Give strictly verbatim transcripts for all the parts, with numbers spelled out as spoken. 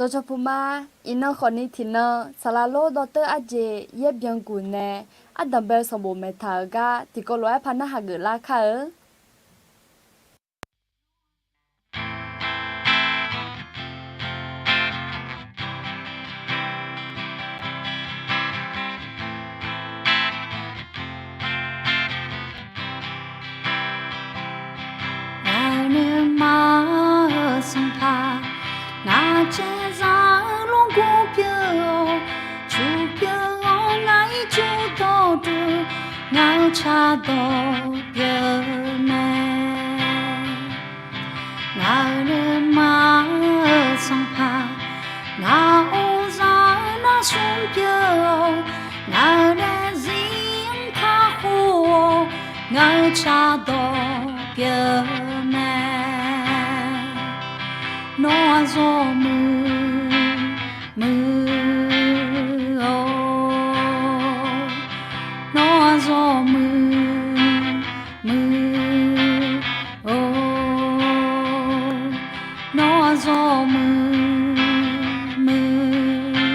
Dawqcawq puq ma. Iqnan khawfni tiqnan saqlaq lor dawrteur arjeq yaer byanguq nae ardanq bae-eu sanqbof maeqtaq-euq gar tiqkawv lof-aer par narhaq geuflar kar-eu. Ngaq-euq nuima-euq sanqpaq, ngaq caerzaq-eu lorgur pyeuf-awr, cu pyeuf-awr ngaq ircuf dawqduq, ngaq-euq cardawq pyeuf mae. Ngaq-euq nuima-euq sanqpaq, ngaq uqzaq-eu narsmr pyeuf-awr, ngaq-euq daefzir-anr kakhof-awr, ngaq-euq cardawq pyeuf mae. Nawr-aq zawmuiq muiq-awr, nawr-aq zawmuiq muiq-awr, nawr-aq zawmuiq muiq-awr,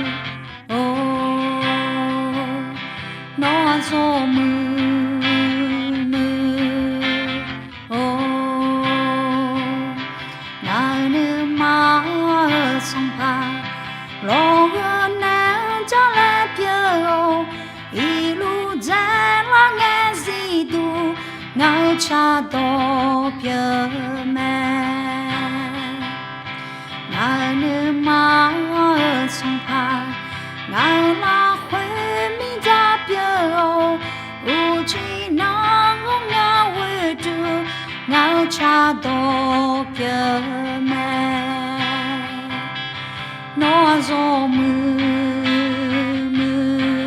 nawr-aq zawmuiq muiq-awr. Ngaq-euq nuima-euq sanqpaq, lawq-eu nae-anr jar laer pyeuf-awr, iqluf dzaelar ngae zifduq, ngaq-euq cardawq pyeuf mae. Ngaq-euq nuima-euq sanqpaq, ngaq-euq lafkhoer mirdzaq pyeuf-awr, uqcif nar-anr ngar ghoeduq, ngaq-euq cardawq pyeuf mae. Nawr-aq zawmuiq muiq-awr,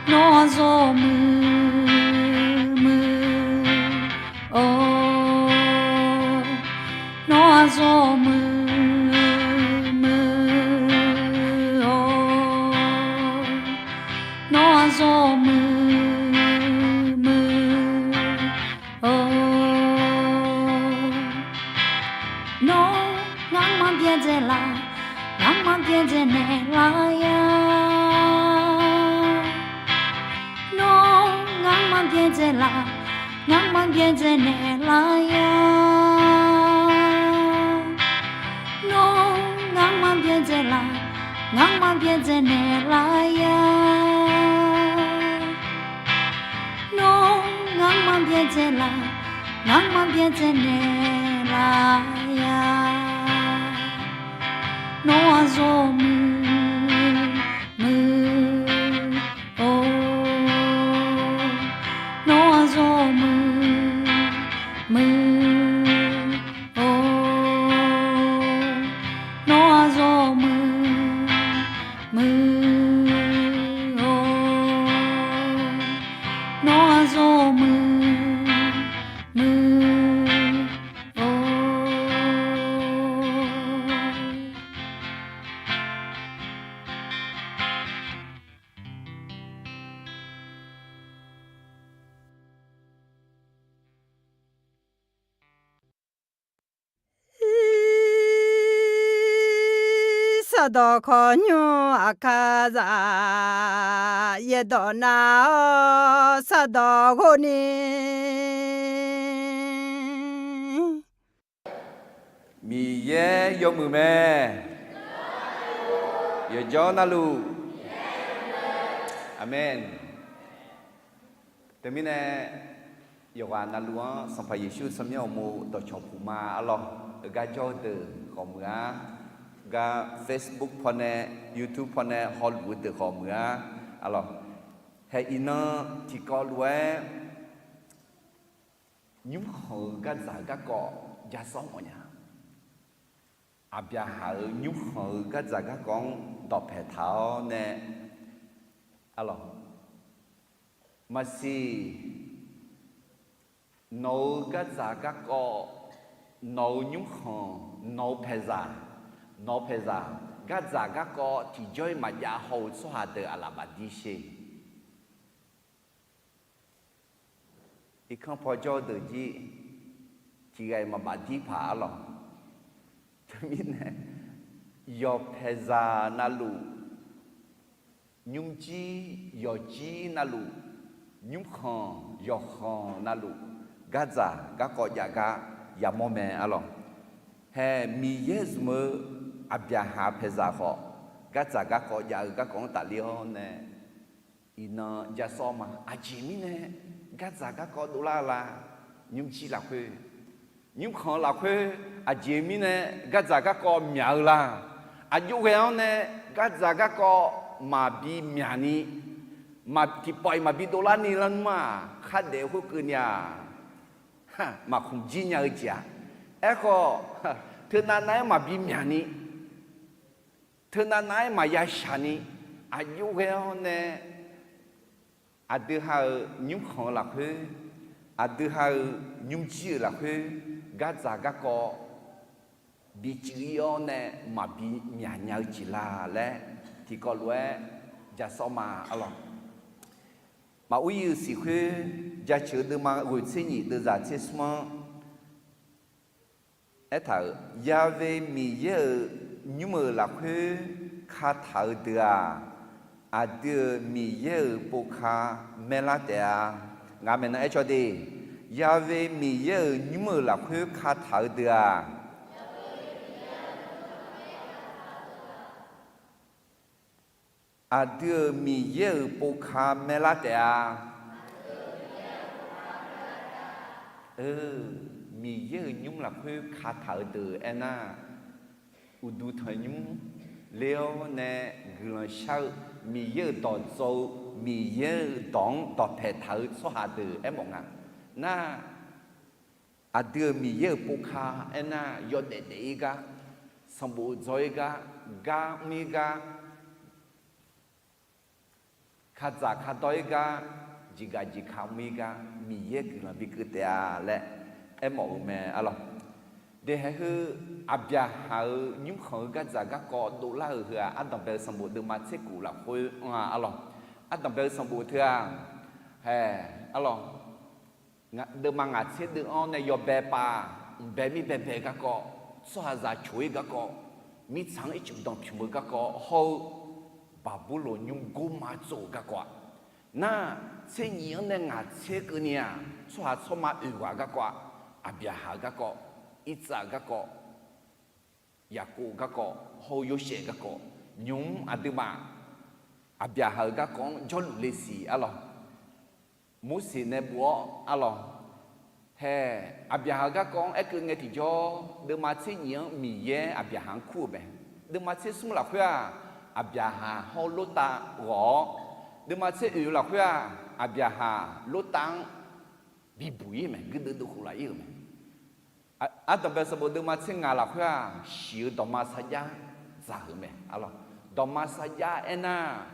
nawr-aq zawmuiq muiq-awr, nawr-aq zawmuiq muiq-awr, nawr-aq zawmuiq muiq-awr. Nawr ngar maqbyaerdzae laf, ngar maqbyaerdzae naeqlar-a. Nawr ngar maqbyaerdzae laf, ngar maqbyaerdzae naeqlar-a. Nawr ngar maqbyaerdzae laf, ngar maqbyaerdzae naeqlar-a. Nawr ngar maqbyaerdzae laf, ngar maqbyaerdzae naeqlar-a. Nawr-aq zawmuiq muiq-awr, nawr-aq zawmuiq muiq-awr, nawr-aq zawmuiq muiq-awr, nawr-aq zawmuiq muiq-awr. Sardawq khawqnymr aqkar zaq, yaerdawq nar-awr sardawq ghov ni. Miqyaer yawmuiq mae. Yawqjawr navluf. Aqmeq. Teumirnae, yawqghaq navluf-anr Sanqpaq Yeqsur tsawrmyanr uqmov dawqcawq puq ma arlawr. Heugar jawr-eu deuq ghawqmuiq-a. Gar Facebook pawnae, YouTube pawnae hawluf-eu deuq ghawqmuiq-a arlawr. Haeq iqnan tiqkawv lof-aer nymrkhanq-eu gardzaq garkawv ja sawr mawfnya. Aqbyaqhaq-euq nymrkhanq-eu gardzaq garkawv-anr dawqpaeq taq-awr nae, arlawr, maqsiq, nawq-euq gardzaq garkawv, nawq-euq nymrkhanq, nawq-eu paeqzaq, nawq-eu paeqzaq, gardzaq garkawv tiqjawr-iq maqjav haw-eu tsawrhaq deuq aqlaf bafdir sher. Irkanr paw jawr-eu deuq jir, tiqghaq-iq maqbafdir paq arlawr. Mirnae, yawqpaeqzaq navluf, nymrjir yawqjir navluf, nymrkhanq yawqkhanq navluf, gardzaq garkawv jav gar yamawr mae arlawq. Hae, Miqyaer zmq-eu Aqbyaqhaq paeqzaq khawf, gardzaq garkawv jav-eu garkawv-anr tafler-awr nae, iqnan jasawr ma. Aqjeq mirnae gardzaq garkawv dovlar-eu la? Nymrjir lafkhoer, nymrkhanq lafkhoer, aqjeq mirnae gardzaq garkawv myaq-eu la? Aqjox ghae-anr nae gardzaq garkawv maqbi myaq ni, tiqpawf-iq maqbi dovlar ni lar nmr-aq, khardaef khoerkeuv ni-aq, maqkhmq jir nya-eu jeq-aq. Aerkhawf, teunav nav-aer maqbi myaq ni, teunav nav-aer maqya shaq ni, aqjox ghae-anr nae aqdui ha-euq nymrkhanq-eu lafkhoer, aqdui ha-euq nymrjir-euq lafkhoer, gardzaq garkawv bi cuiv-ir-awr nae maqbi myaq nya-eu jeq la laer, tiqkawv lof-aer jasawr ma arlawq. Maqur ir-eu siq khoer, jaceuq-eu deuvma ghoeq tser nyiq deuvzaq tser smr-anr aertaq-euq, Ya've Miqyaer-euq nymr-euq lafkhoer kataq-eu deuq-aq, aqdui-euq Miqyaer-euq povka maerlar taef-a. Ngaq maeqnan aer cawq de. Ya've Miqyaer-euq nymr-euq lafkhoer kataq-eu deuq-aq, aqdui-euq Miqyaer-euq povka maerlar taef-a. Miqyaer-euq nymr lafkhoer kataq-eu deuq aernar, uqduq tanqnymr ler-awr nae guiqlanq shar-eu, Miqyaer-euq dawq dzaw-eu, Miqyaer-euq dawq-anr dawqpaeq taq-eu tsawrhaq deuq aermawf nga. Nar, aqdui-euq Miqyaer-euq povka aernar, yawdaef daef-ir gar, sanqbof dzaw-ir gar, gar mr-ir gar, kadzaq kadawr-ir gar, jeqgaq jeqka mr-ir gar, Miqyaer guiqlanq bikeuv taef-a laer aermawf-eu mae arlawq. Daeqhaeq heu, Aqbyaqhaq-euq nymrkhanq-eu gardzaq garkawv dovlar-euq heu-aq, ardanqbae-eu sanqbof deuvma tser kof lafkhoer anr-a arlawq. Ardanqbae-eu sanqbof teu-aq, hae, arlawq, deuvma ngaq tser deuv-anr nae yawbae pav, mqbae mirbae bae garkawv, tsawrhaqzaq coq-ir garkawv, mirtsaq-anr ircuf danqpymq-eu garkawv hawr-eu, Baqburloq nymr gorma tsov-euq garkawv-aq, nar, tser nyiq-anr nae ngaq tser keuvni-aq, tsawrhaq tsawrma oeq ghaq garkawv-aq, Aqbyaqhaq-eu garkawv, Irtsav-eu garkawv, Yaqkov garkawv hawr-eu Yorsaev garkawv, nymq-mr aqduimaf Aqbyaqhaq-euq garkawv-anr jawrluf le siq arlawq. Morseq nae bof-awr arlawq, hae, Aqbyaqhaq-euq garkawv-anr aerkeuv ngae tiqjawr, deuvma tser nyiq-anr Miqyaer Aqbyaqhaq-anr kur-euq mae. Deuvma tser smr lafkhoer-aq, Aqbyaqhaq hawr Lortav ghawq-awr, deuvma tser oeq-eu lafkhoer-aq, Aqbyaqhaq Lortav-anr bibuq-ir mae, guirdeuv deuv khof laf-ir-euq mae. Ardanqbae sanqbof deuvma tser ngaq lafkhoer-aq, shiq-eu dawqma sarjax dzaq-euq mae arlawq. Dawqma sarjax aernar,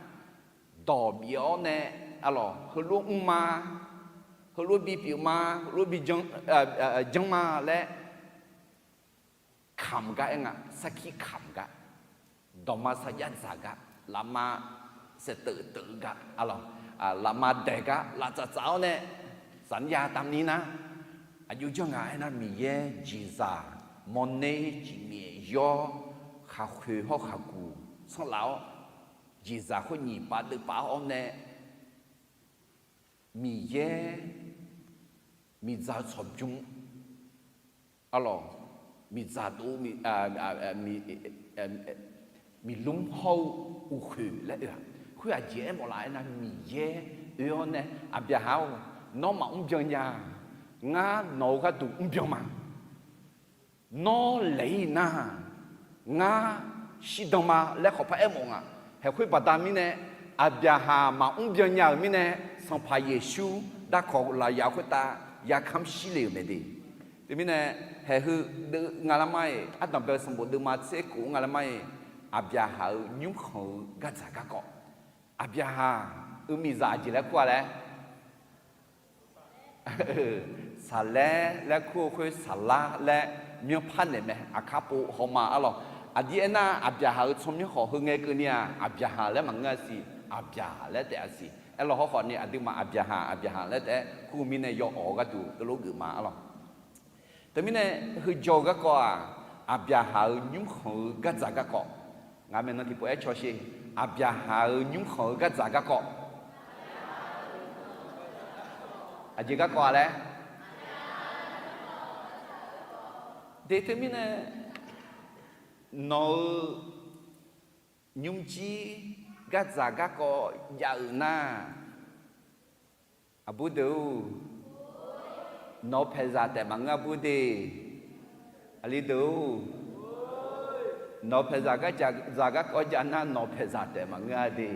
dawq bif-awr nae arlawq, heulof mrma, heulof bipyeuf ma, heulof bi janr ma laer kamq gar aer nga, sarkir kamq gar, dawqma sarjax dzaq gar, lafma saeqteuv teuv gar arlawq, lafma daeq gar, laftsaf tsaf-awr nae, saqnyav tavni nar, aqjox janr nga aernar, Miqyaer jeqzaq mawrner ciqmyaef yawr, khaqkhoeq hawr khaqkuq sanrlaf-awr, jeqzaq khoer nyiq pav deuv pav-awr nae, Miqyaer miqdzaq-eu tsawqbymr arlawq, miqdzaq dov, miqlmr hawr-eu uqkhoeq laer oe-aq, khoer aqjeq aermawf laf aernar, Miqyaer oe-awr nae, Aqbyaqhaq-or, nawr maqmr byan nya, ngar nawq-eu gharduq mr byan ma. Nawr laeq-ir nar, ngar shirdan ma laer khawqpar aermawf nga. Haeq khoer baqda mirnae, Aqbyaqhaq maqmr byan nya-euq mirnae, Sanqpaq Yeqsur darkawq lafyaq khoertav yarkamr shir le-euq mae de. Teumirnae, haeq heu deuv nga lar mar-iq, ardanqbae-eu sanqbof deuvma tser kof nga lar mar-iq, Aqbyaqhaq-euq nymrkhanq-eu gardzaq garkawv, Aqbyaqhaq-euq miqzaq aqjeq laer kur-a laer Saqlaer laer kur-eu khoer Saqlar laer myanrpar naeq mae. Aqkar pov hawma arlawq. Aqdir aernar, Aqbyaqhaq-euq tsawrmyanr khawf heu ngae keuvni-aq, Aqbyaqhaq laer maqngeur-a siq, Aqbyaq laer taef-a siq. Aerlawq hawrkhawf ni aqduimaf Aqbyaqhaq Aqbyaqhaq laer taef-aer kur-eu mirnae yaw awq-eu gharduq teulof geufma arlawq. Teumirnae, heu jawr-eu garkawv-aq, Aqbyaqhaq-euq nymrkhanq-eu gardzaq garkawv. Ngaq maeqnan tiqpov-aer cawsher. Aqbyaqhaq-euq nymrkhanq-eu gardzaq garkawv. Aqjeq garkawv-a laer. De teumirnae, nawq-euq nymrjir gardzaq garkawv jav-euq nar, aqbur deuq-or, nawq-eu paeqzaq taef maqngeur aqbur de. Aqli deuq-or, nawq-eu paeqzaq gardzaq garkawv jav nar nawq paeqzaq taef maqngeur-a de.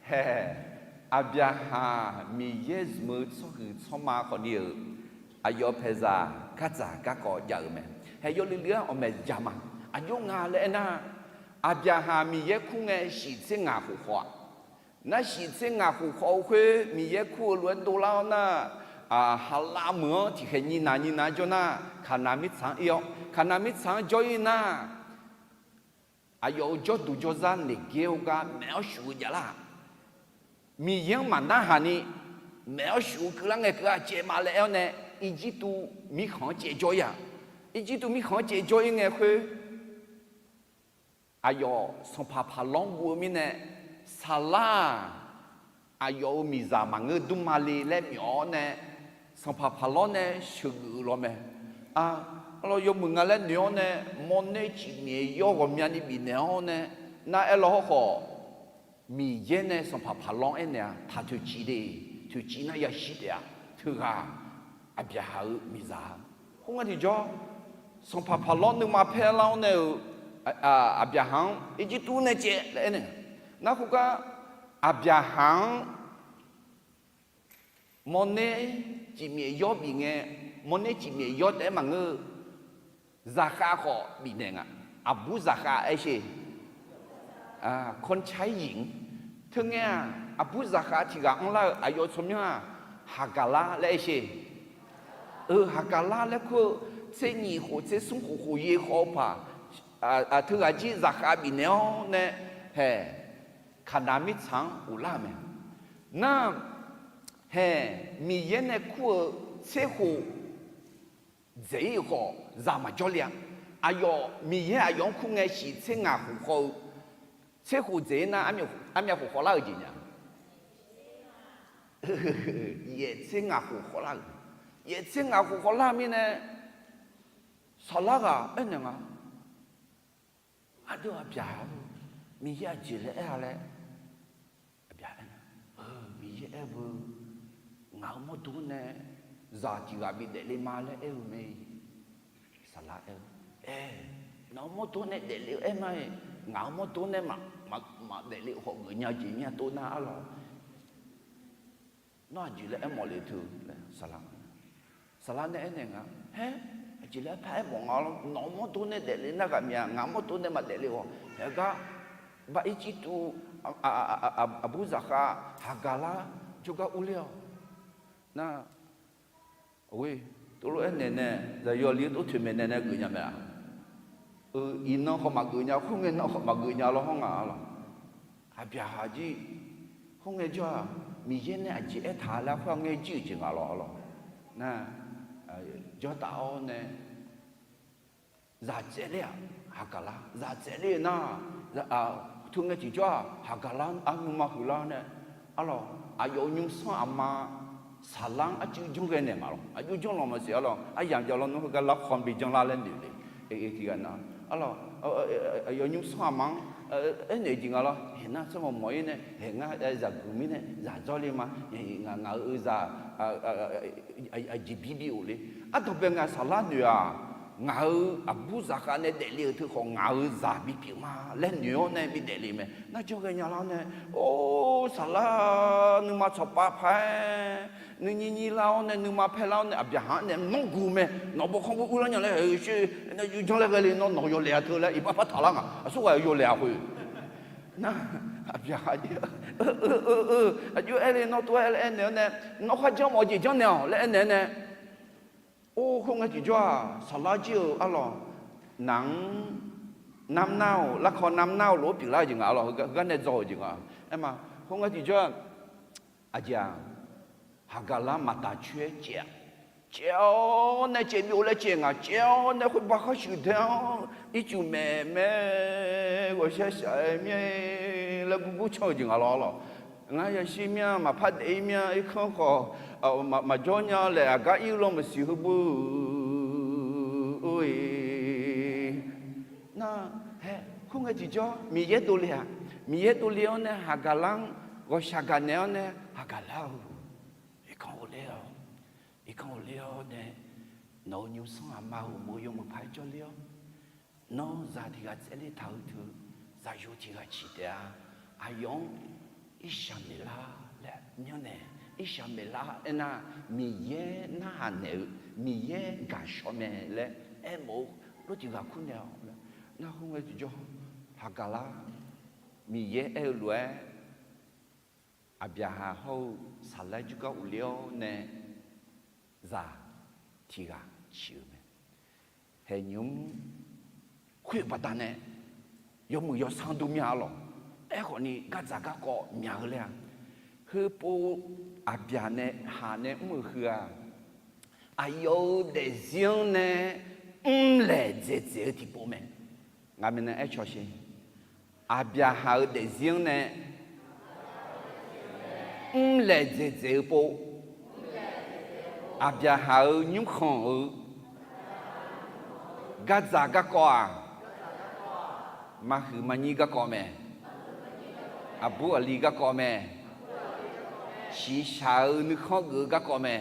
Hae, Aqbyaqhaq Miqyaer zmq-eu tsawrhuiq tsawrma khawfni-euq aqyawf paeqzaq gardzaq garkawv jav-euq mae. Hae, yawluiv luiv-aer awqmaeq jaq ma. Aqjox nga laer aernar, Aqbyaqhaq Miqyaer kur ngae shiq tser ngaq khof khawf-aq. Nar shiq tser ngaq khof khawf-eu khoer Miqyaer kur-eu lof-aer dovlar-awr nar, Haqlav meuq-anr tiqkhaeq nyiq naq nyiq naq jawr nar, Kaqnaq mirtsaq-anr ir-awr, Kaqnaq mirtsaq-anr jawr ir nar, aqyawf-euq jawrduq jawrzar naeq gaer-eu gar maeq-awr shuf-eu javlar-aq. Miqyaer-anr maqnarhaq ni maeq-awr shuf-eu keuvlar ngae keuv-a caev ma laer aer-awr nae, Irjirtuv mirkhanq-anr caev jawr ir-aq. Irjirtuv mirkhanq-anr caev jawr ir ngae khoer, aqyawf sanqpaq Paqlawr guv-eu mirnae, Saqlar-aq, aqyawf-euq miqzaq maqngeur dmrma le laer myawf-awr nae, sanqpaq Paqlawr nae sheuqgeuf-eu lawr mae. Arlawr, yawmuiq nga laer noeq-awr nae, mawrner cifmyaef yawr ghawqmyani bifnaeq-awr nae, nar aerlawr hawrkhawf, Miqyaer nae sanqpaq Paqlawr-anr aernaeq-a, taq toeqciv de, toeqciv nar yashir taef-a, teughaq Aqbyaqhaq-euq miqzaq-a. Khoerngae tiqjawr, sanqpaq Paqlawr nuima paer lar-awr nae-euq, Aqbyaqhaq-anr Irjirtuv nae caev laer aernaeq. Nar khoergar, Aqbyaqhaq-anr mawrner cifmyaef yawr bif ngae, mawrner cifmyaef yawr taef-aer maqngeur-eu, zaqkhav khawf bifnaeq nga. Aqbur zaqkhav aer sher. Kawrcair yiq-anr. Teunae-aq, aqbur zaqkhav tiq ghaq anrlar-eu aqyawf tsawrmyanr-aq, Haqgaqlar laer aer sher. Eu, Haqgaqlar laer kur-eu, tser nyiq khof tser smr khof khof yaer khawf-eu paq, teughaq jir zaqkhav bifnaeq-awr nae, hae, Kaqnaq mirtsaq-anr ghoflar-euq mae. Nar, hae, Miqyaer nae kur-eu tser khof dzaeq-ir khawf zaq maqjawr le-a. Aqyawf Miqyaer aqyawf-anr kur ngae shiq tser ngaq khof khawf-eu, tser khof dzaeq-ir nar, armyav khof khawvlar-euq jeq nya. Yaef tser ngaq khof khawvlar-euq. Yaef tser ngaq khof khawvlar mirnae, saqlar ghaq aernaeq nga. Aqdui Aqbyaq-or, Miqyaer aqjeq laer aer-a laer, Aqbyaq aer-eu, Miqyaer aer-eu, ngaq-euq mawrdo nae zaq tiq ghaq bidaef le ma laer aer-eu mae. Saqlar aer-eu, aer, nawq-euq mawrdo nae daefle-eu aer ma-iq, ngaq-euq mawrdo nae maqdaefle khawf geufnya jeq mya tov nar arlawq. Nawr aqjeq laer aermawf le teu laer saqlar. Saqlar nae aernaeq nga, haer, aqjeq laer par aermawf nga lawr, nawq-euq mawrdo nae daefle nar ghaq mya, ngaq-euq mawrdo nae maqdaefle-awq. Haegar, bar Irjirtuv aqbur zaqkhav Haqgaqlar jawrgar urler-awq. Nar, oe, tov lof-aer naeq nae, zaqyo li-anr tov toeqmaeq naeq nae geufnya mae-a. Eu, iqnan khawf maqgeuf nya, khoerngae nan khawf maqgeuf nya lawr hawr nga arlawq. Aqbyaqhaq jir, khoerngae jawr-aq, Miqyaer nae aqjeq aertaq laer khoerngae jir-euq jeq nga lawr arlawq. Nar, jawrtaf-awr nae, zaq tsaevler-aq, Haqgaqlar zaq tsaevler nar, teungae tiqjawr-aq, Haqgaqlar arnuima huiqlar nae, arlawq, aqyawf-euq nymrsanr aqma Saqlar-anr arcuiv janr ghae naeq ma lawr, arcuiv janr lanq maqsiq arlawq, aryamq jav lawr nmr heugar larkhan bi janrlar laer noeq le. Eq, tiqghaq na, arlawq, aqyawf nymrsanr aqma-anr aernaeq jeq nga lawr, haeq nar sarmawq mawq-ir nae, haeq ngar zaqguq mirnae zaq dzawrle ma, ngaq-euq zaq aqjeq bi bi of le. Ardanqbae nga Saqlar noeq-aq, ngaq-euq aqbur zaqkhav nae daefle-euq teukhawf ngaq-euq zaq bipyeuf ma laer noeq-awr nae bidaef le mae. Nar janr ghaenya lar-awr nae, or, Saqlar nuima tsawqpav paq-aer nuinyir nyir lar-awr nae nuima paer lar-awr nae Aqbyaqhaq-anr nae nawr guq mae, nawq bawkhanr bur urlar nya laer, sher, janr laer ghae le nawr nawq yawlaeq-a teu laer iqbax par taqlar nga. Aqsurghaq yawlaeq-a khoer. Nar, Aqbyaqhaq, eu, aqjox aer le nawr tov-aer aer naeq-awr nae, nawr kharjanr mawf-eu jeq janrnaeq-awq laer aernaeq-awr nae, or, khoerngae tiqjawr-aq, Saqlar jir-eu arlawq, naq-anr narmr nar-euq larkawv narmr nar-eu lof-aer pyeuflar-eu jeq nga arlawq, heugar nae dzaw-euq jeq nga. Aer ma, khoerngae tiqjawr-aq, aqjeq-aq, Haqgaqlar maqtaf coer-aer caev-aq, caev-awr nae caevbyov laer caev ngaq, caev-awr nae khoerbar khar shuif dae-awr ircuf maeq mae, ghawqshaq shaq-aer myav laer gurgur canr-eu jeq ngaq lawr lawq. Ngar yashir myav, maqpar daef-ir myav, irkanr khawf maqjawr nya laer aqgar ir-eu lawr maqsiq heu beu-eu nar, hae, khoerngae tiqjawr Miqyaer dovle-aq, Miqyaer dovle-awr nae haqgaq lar-anr, ghawqshaq gaqnaeq-awr nae haqgaq lar-eu, irkanr ghofler-awr, irkanr ghofler-awr nae nawq-eu nymrsanr aqma-euq uqmov yawmuiq paq-aer jawrler-awr, nawr zaq tiq ghaq tsaevler taq-eu teu, zaqyo tiq ghaq ciq taef-a. Aqyawf-anr irshaq maeqlar laer myanrnaeq, irshaq maeqlar aernar, Miqyaer narhaq naeq-eu, Miqyaer gaqshawr mae laer aermawf-eu lof tiq ghaq kurnaeq-awq. Nar khoerngae tiqjawr haqgaq lar, Miqyaer aer-eu lof-aer, Aqbyaqhaq hawr-eu Saqlaer jawrgar uvler-awr nae zaq tiq ghaq ciq-eu mae. Haeqnymr khoer-eu baqdanae yawmuiq yawsanr dur myav-a lawq. Aerkhawfni gardzaq garkawv myaq-eu laer-aq, heupov Aqbyaq nae haq nae mr-eu heu-aq, aqyawf-euq daefzir-anr nae mrlaeq dzaeqdzaeq-eu tiqpov mae. Ngaq maeqnan aer cawsher. Aqbyaqhaq-euq daefzir-anr nae mrlaeq dzaeqdzaeq-eu pov, Aqbyaqhaq-euq nymrkhanq-euq gardzaq garkawv-aq, maqhuiq maqnyir garkawv mae. Aqbur aqli garkawv mae. Shiqshaq-eu nuikhanr geuf-eu garkawv mae.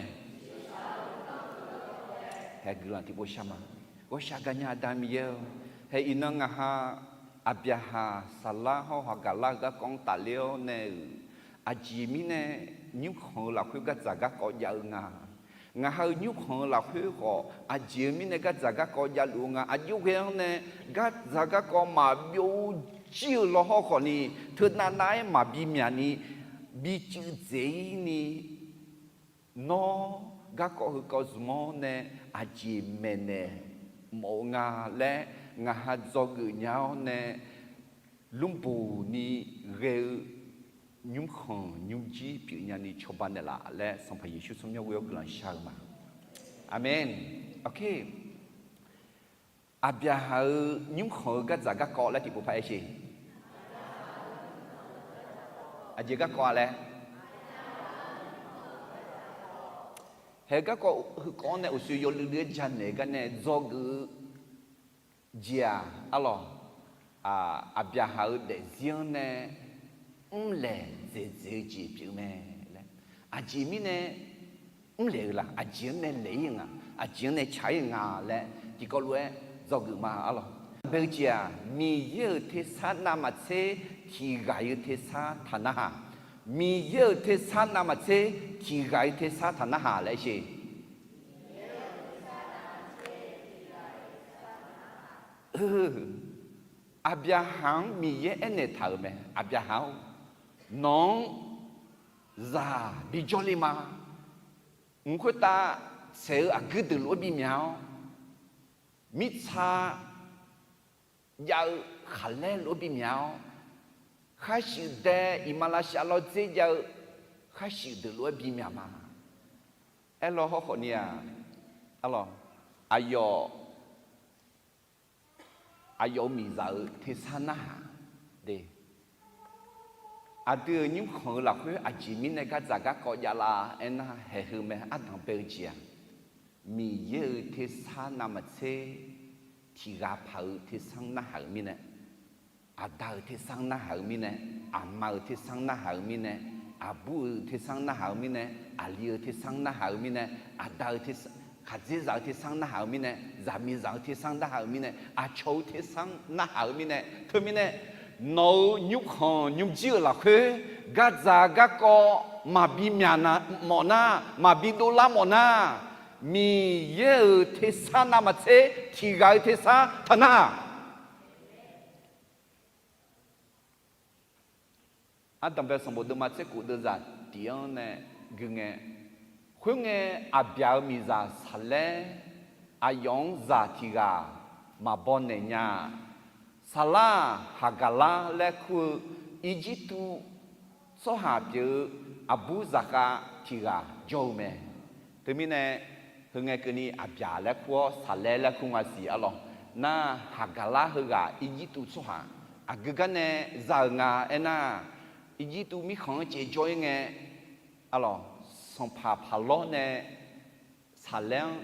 Hae guiqlanq tiqpov shar ma. Ghawqshaq gaqnya Aqda Miqyaer-eu, hae iqnan ngaqha Aqbyaqhaq Saqlar hawr haqgaq lar-eu garkawv-anr tafler-awr nae-euq, aqjeq mirnae nymrkhanq-eu lafkhoer gardzaq garkawv jav-eu nga. Ngaqha-euq nymrkhanq-eu lafkhoer khawf aqjeq-eu mirnae gardzaq garkawv javluf-eu nga. Aqjox ghae-anr nae gardzaq garkawv maqbyov jir-eu lawhawr khawfni, teunav nav-aer maqbi myaqni, bi cuiv dzaeq-ir ni, nawr garkawv heukawv zmq-awr nae aqjeq maeqnaeq mawf-eu nga laer ngaqha dzawgeuf nya-awr nae, lmrboq ni ghae-eu nymrkhanq nymrjir pyeufnya ni cawba naeqlaf laer Sanqpaq Yeqsur tsawrmyanr ghoe-awr guiqlanq shar-eu ma. Aqmeq. Aqbyaqhaq-euq nymrkhanq-eu gardzaq garkawv laer tiqpov paq-aer sher. Aqjeq garkawv-a laer. Hae garkawv heukawv-anr nae uqshoe yawluiv luiv-aer janaeq gar nae dzawgeuf-eu jeq-aq arlawq, Aqbyaqhaq-euq daefzir-anr nae mrlaeq dzaeqdzaeq-eu jeq pyeuf mae laer. Aqjeq mirnae mrlaeq-eu la? Aqjeq-anr nae laeq-ir nga, aqjeq-anr nae tsaq-ir nga laer tiqkawv lof-aer dzawgeuf ma arlawq. Bae-eu jeq-aq, Miqyaer-euq tersar navmaqtser tiq ghaq-eu tersar taq narhaq. Miqyaer-euq tersar navmaqtser tiq ghaq-eu tersar taq narhaq laer sher. Aqbyaqhaq-anr Miqyaer aernaeq taq-euq mae. Aqbyaqhaq-or, nawq-anr zaq bijawr le ma. Mq khoertav tsaeq-eu aqguir deuq lof-aer bimyaq-awr, mirtsa jav-eu khaqlaer lof-aer bimyaq-awr, khar shuif dae iqmalavshav lawrdzer jav-eu khar shuif deuq lof-aer bimyaq ma. Aerlawr hawrkhawf ni-aq, arlawq, aqyawf aqyawf-euq miqzaq-euq tersar narhaq de. Aqdui-euq nymrkhanq-eu lafkhoer aqjeq mirnae gardzaq garkawv javlar aernar, haeq heu mae. Ardanq bae-eu jeq-aq, Miqyaer-euq tersar navmaqtser tiq ghaq paq-eu tersar narhaq-euq mirnae, aqda-euq tersar narhaq-euq mirnae, aqma-euq tersar narhaq-euq mirnae, aqbur-euq tersar narhaq-eu mirnae, aqli-euq tersar narhaq-eu mirnae, aqda-eu tersar, khaqdzerzaq-eu tersar narhaq-eu mirnae, zaqmiqzaq-eu tersar narhaq-eu mirnae, aqcawq-eu tersar narhaq-eu mirnae, teumirnae nawq-euq nymrkhanq nymrjir-euq lafkhoer gardzaq garkawv maqbi myaq mawf nar, maqbi dovlar mawf nar, Miqyaer-euq tersar navmaqtser tiq ghaq-eu tersar taq narhaq. Ardanq bae sanqbof deuvma tser khof deuvzaq tiq-anr nae gui ngae, khoerngae, Aqbyaq-euq miqzaq Saqlaer aqyawf-anr zaq tiq ghaq maqbaw naeq nya-a. Saqlar-aq, Haqgaqlar laer kur-eu Irjirtuv tsawrhaq pyeuf-eu aqbur zaqkhav tiq ghaq jawr-eu mae. Teumirnae, Heu ngae keuvni Aqbyaq laer kur-awr Saqlaer laer kur nga siq arlawq. Nar Haqgaqlar heughaq Irjirtuv tsawrhaq aqgeu gar nae za-euq nga aernar, Irjirtuv mirkhanq-anr caevjawr-ir ngae arlawq, sanqpaq Paqlawr nae Saqlaer-anr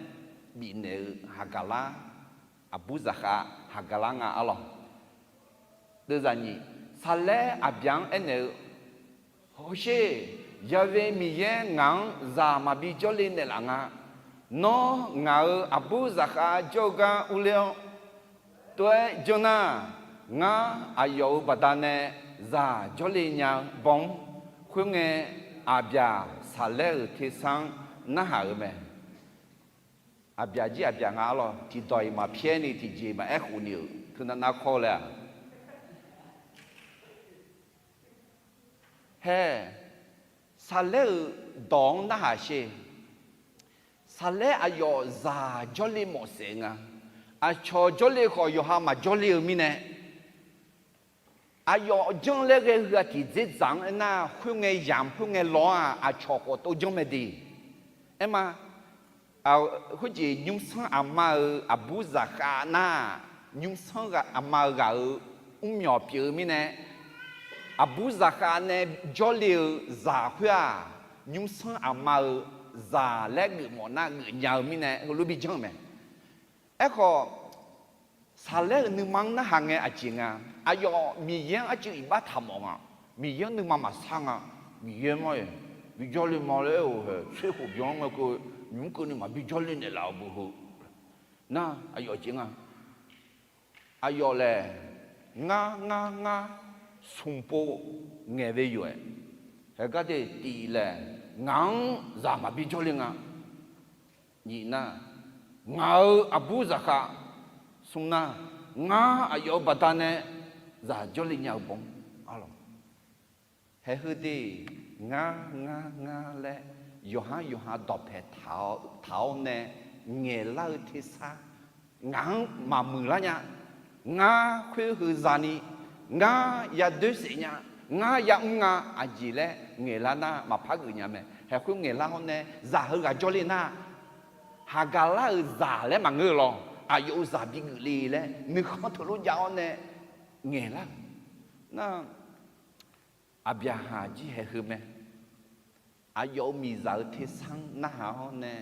bifnaeq-eu Haqgaqlar, aqbur zaqkhav Haqgaqlar nga arlawq. Deuvzaq nyiq, Saqlaer Aqbyaq-anr aernaeq-eu, Hawsher, Ya'we Miqyaer ngaq-anr zaq maqbi jawrle naeqlaf nga. Nawr ngaq-euq aqbur zaqkhav jawr-eu gar urler-awr, tov-aer janr nar, ngar aqyawf-euq baqdanae zaq jawrle nya-eu baw-anr. Khoerngae, Aqbyaq Saqlaer-euq tersar-anr narhaq-euq mae. Aqbyaq jir Aqbyaq nga arlawq, tiqdawq-iq maqpyaer ni tiqjeq maqaer khof ni-euq teunav nav kawr laer-aq, hae, Saqlaer-euq dawq-anr narhaq sher. Saqlaer aqyawf zaq jawrle mawf saef nga. Aqcawq jawrle khawf yawqha maqjawrle-eu mirnae, aqyawf janr laer ghae heu-aq tiqdzerdzaq-anr aernar, khoerngae yamq khoerngae law-aq aqcawq khawf tov janr mae de. Aerma, khoerjeq nymrsanr aqma-euq aqbur zaqkhav nar, nymrsanr aqma-eu ghaq-euq mrmyawq pyeuf-eu mirnae, aqbur zaqkhav nae jawrle-eu zaq khoer-aq, nymrsanr aqma-euq zaq laer geufmawf nar geufnya-eu mirnae heulof bi janr-eu mae. Aerkhawf, Saqlaer-euq nuima-anr narhaq ngae aqjeq nga. Aqyawf Miqyaer-anr arcuiv iqbax taq mawf nga. Miqyaer-anr nuima maqsar nga. Miqyaer mar-iq bijawr le ma laer aer-eu hae, tser khof byan-anr ngae keuv nymr keuvni maqbi jawrle naeqlaf-eu beu heu. Nar aqyawf jeq nga. Aqyawf laeq, ngar ngar ngar smq pov ngaeq ve yoeq-aer, haegar de tiq laeq, ngaq-anr zaq maqbi jawrle nga. Nyiq nar, ngaq-euq aqbur zaqkhav. Smr nar, ngar aqyawf-euq baqdanae zaq jawrle nya-eu baw-anr arlawq. Haeq heu de, ngar ngar ngar laer yawqhar yawqha dawqpae taq-awr nae ngaeqlar-eu tersar ngaq-anr maqmuiq lar nya. Ngar khoer heu zani, ngar yadoer saef nya, ngar yamr nga, aqjeq laer ngaeqlar nar maqpar geuf nya mae. Haeq khoer ngaeqlar-awr nae zaq heughaq jawrle nar, Haqgaqlar-euq zaq laer maqngeur-eu lawr, aqyawf-euq zaq bigeuf le laer nuikhanr teulof jav-awr nae ngaeqlar-euq nar, Aqbyaqhaq jir haeq heu mae. Aqyawf-euq miqzaq-euq tersar-anr narhaq-awr nae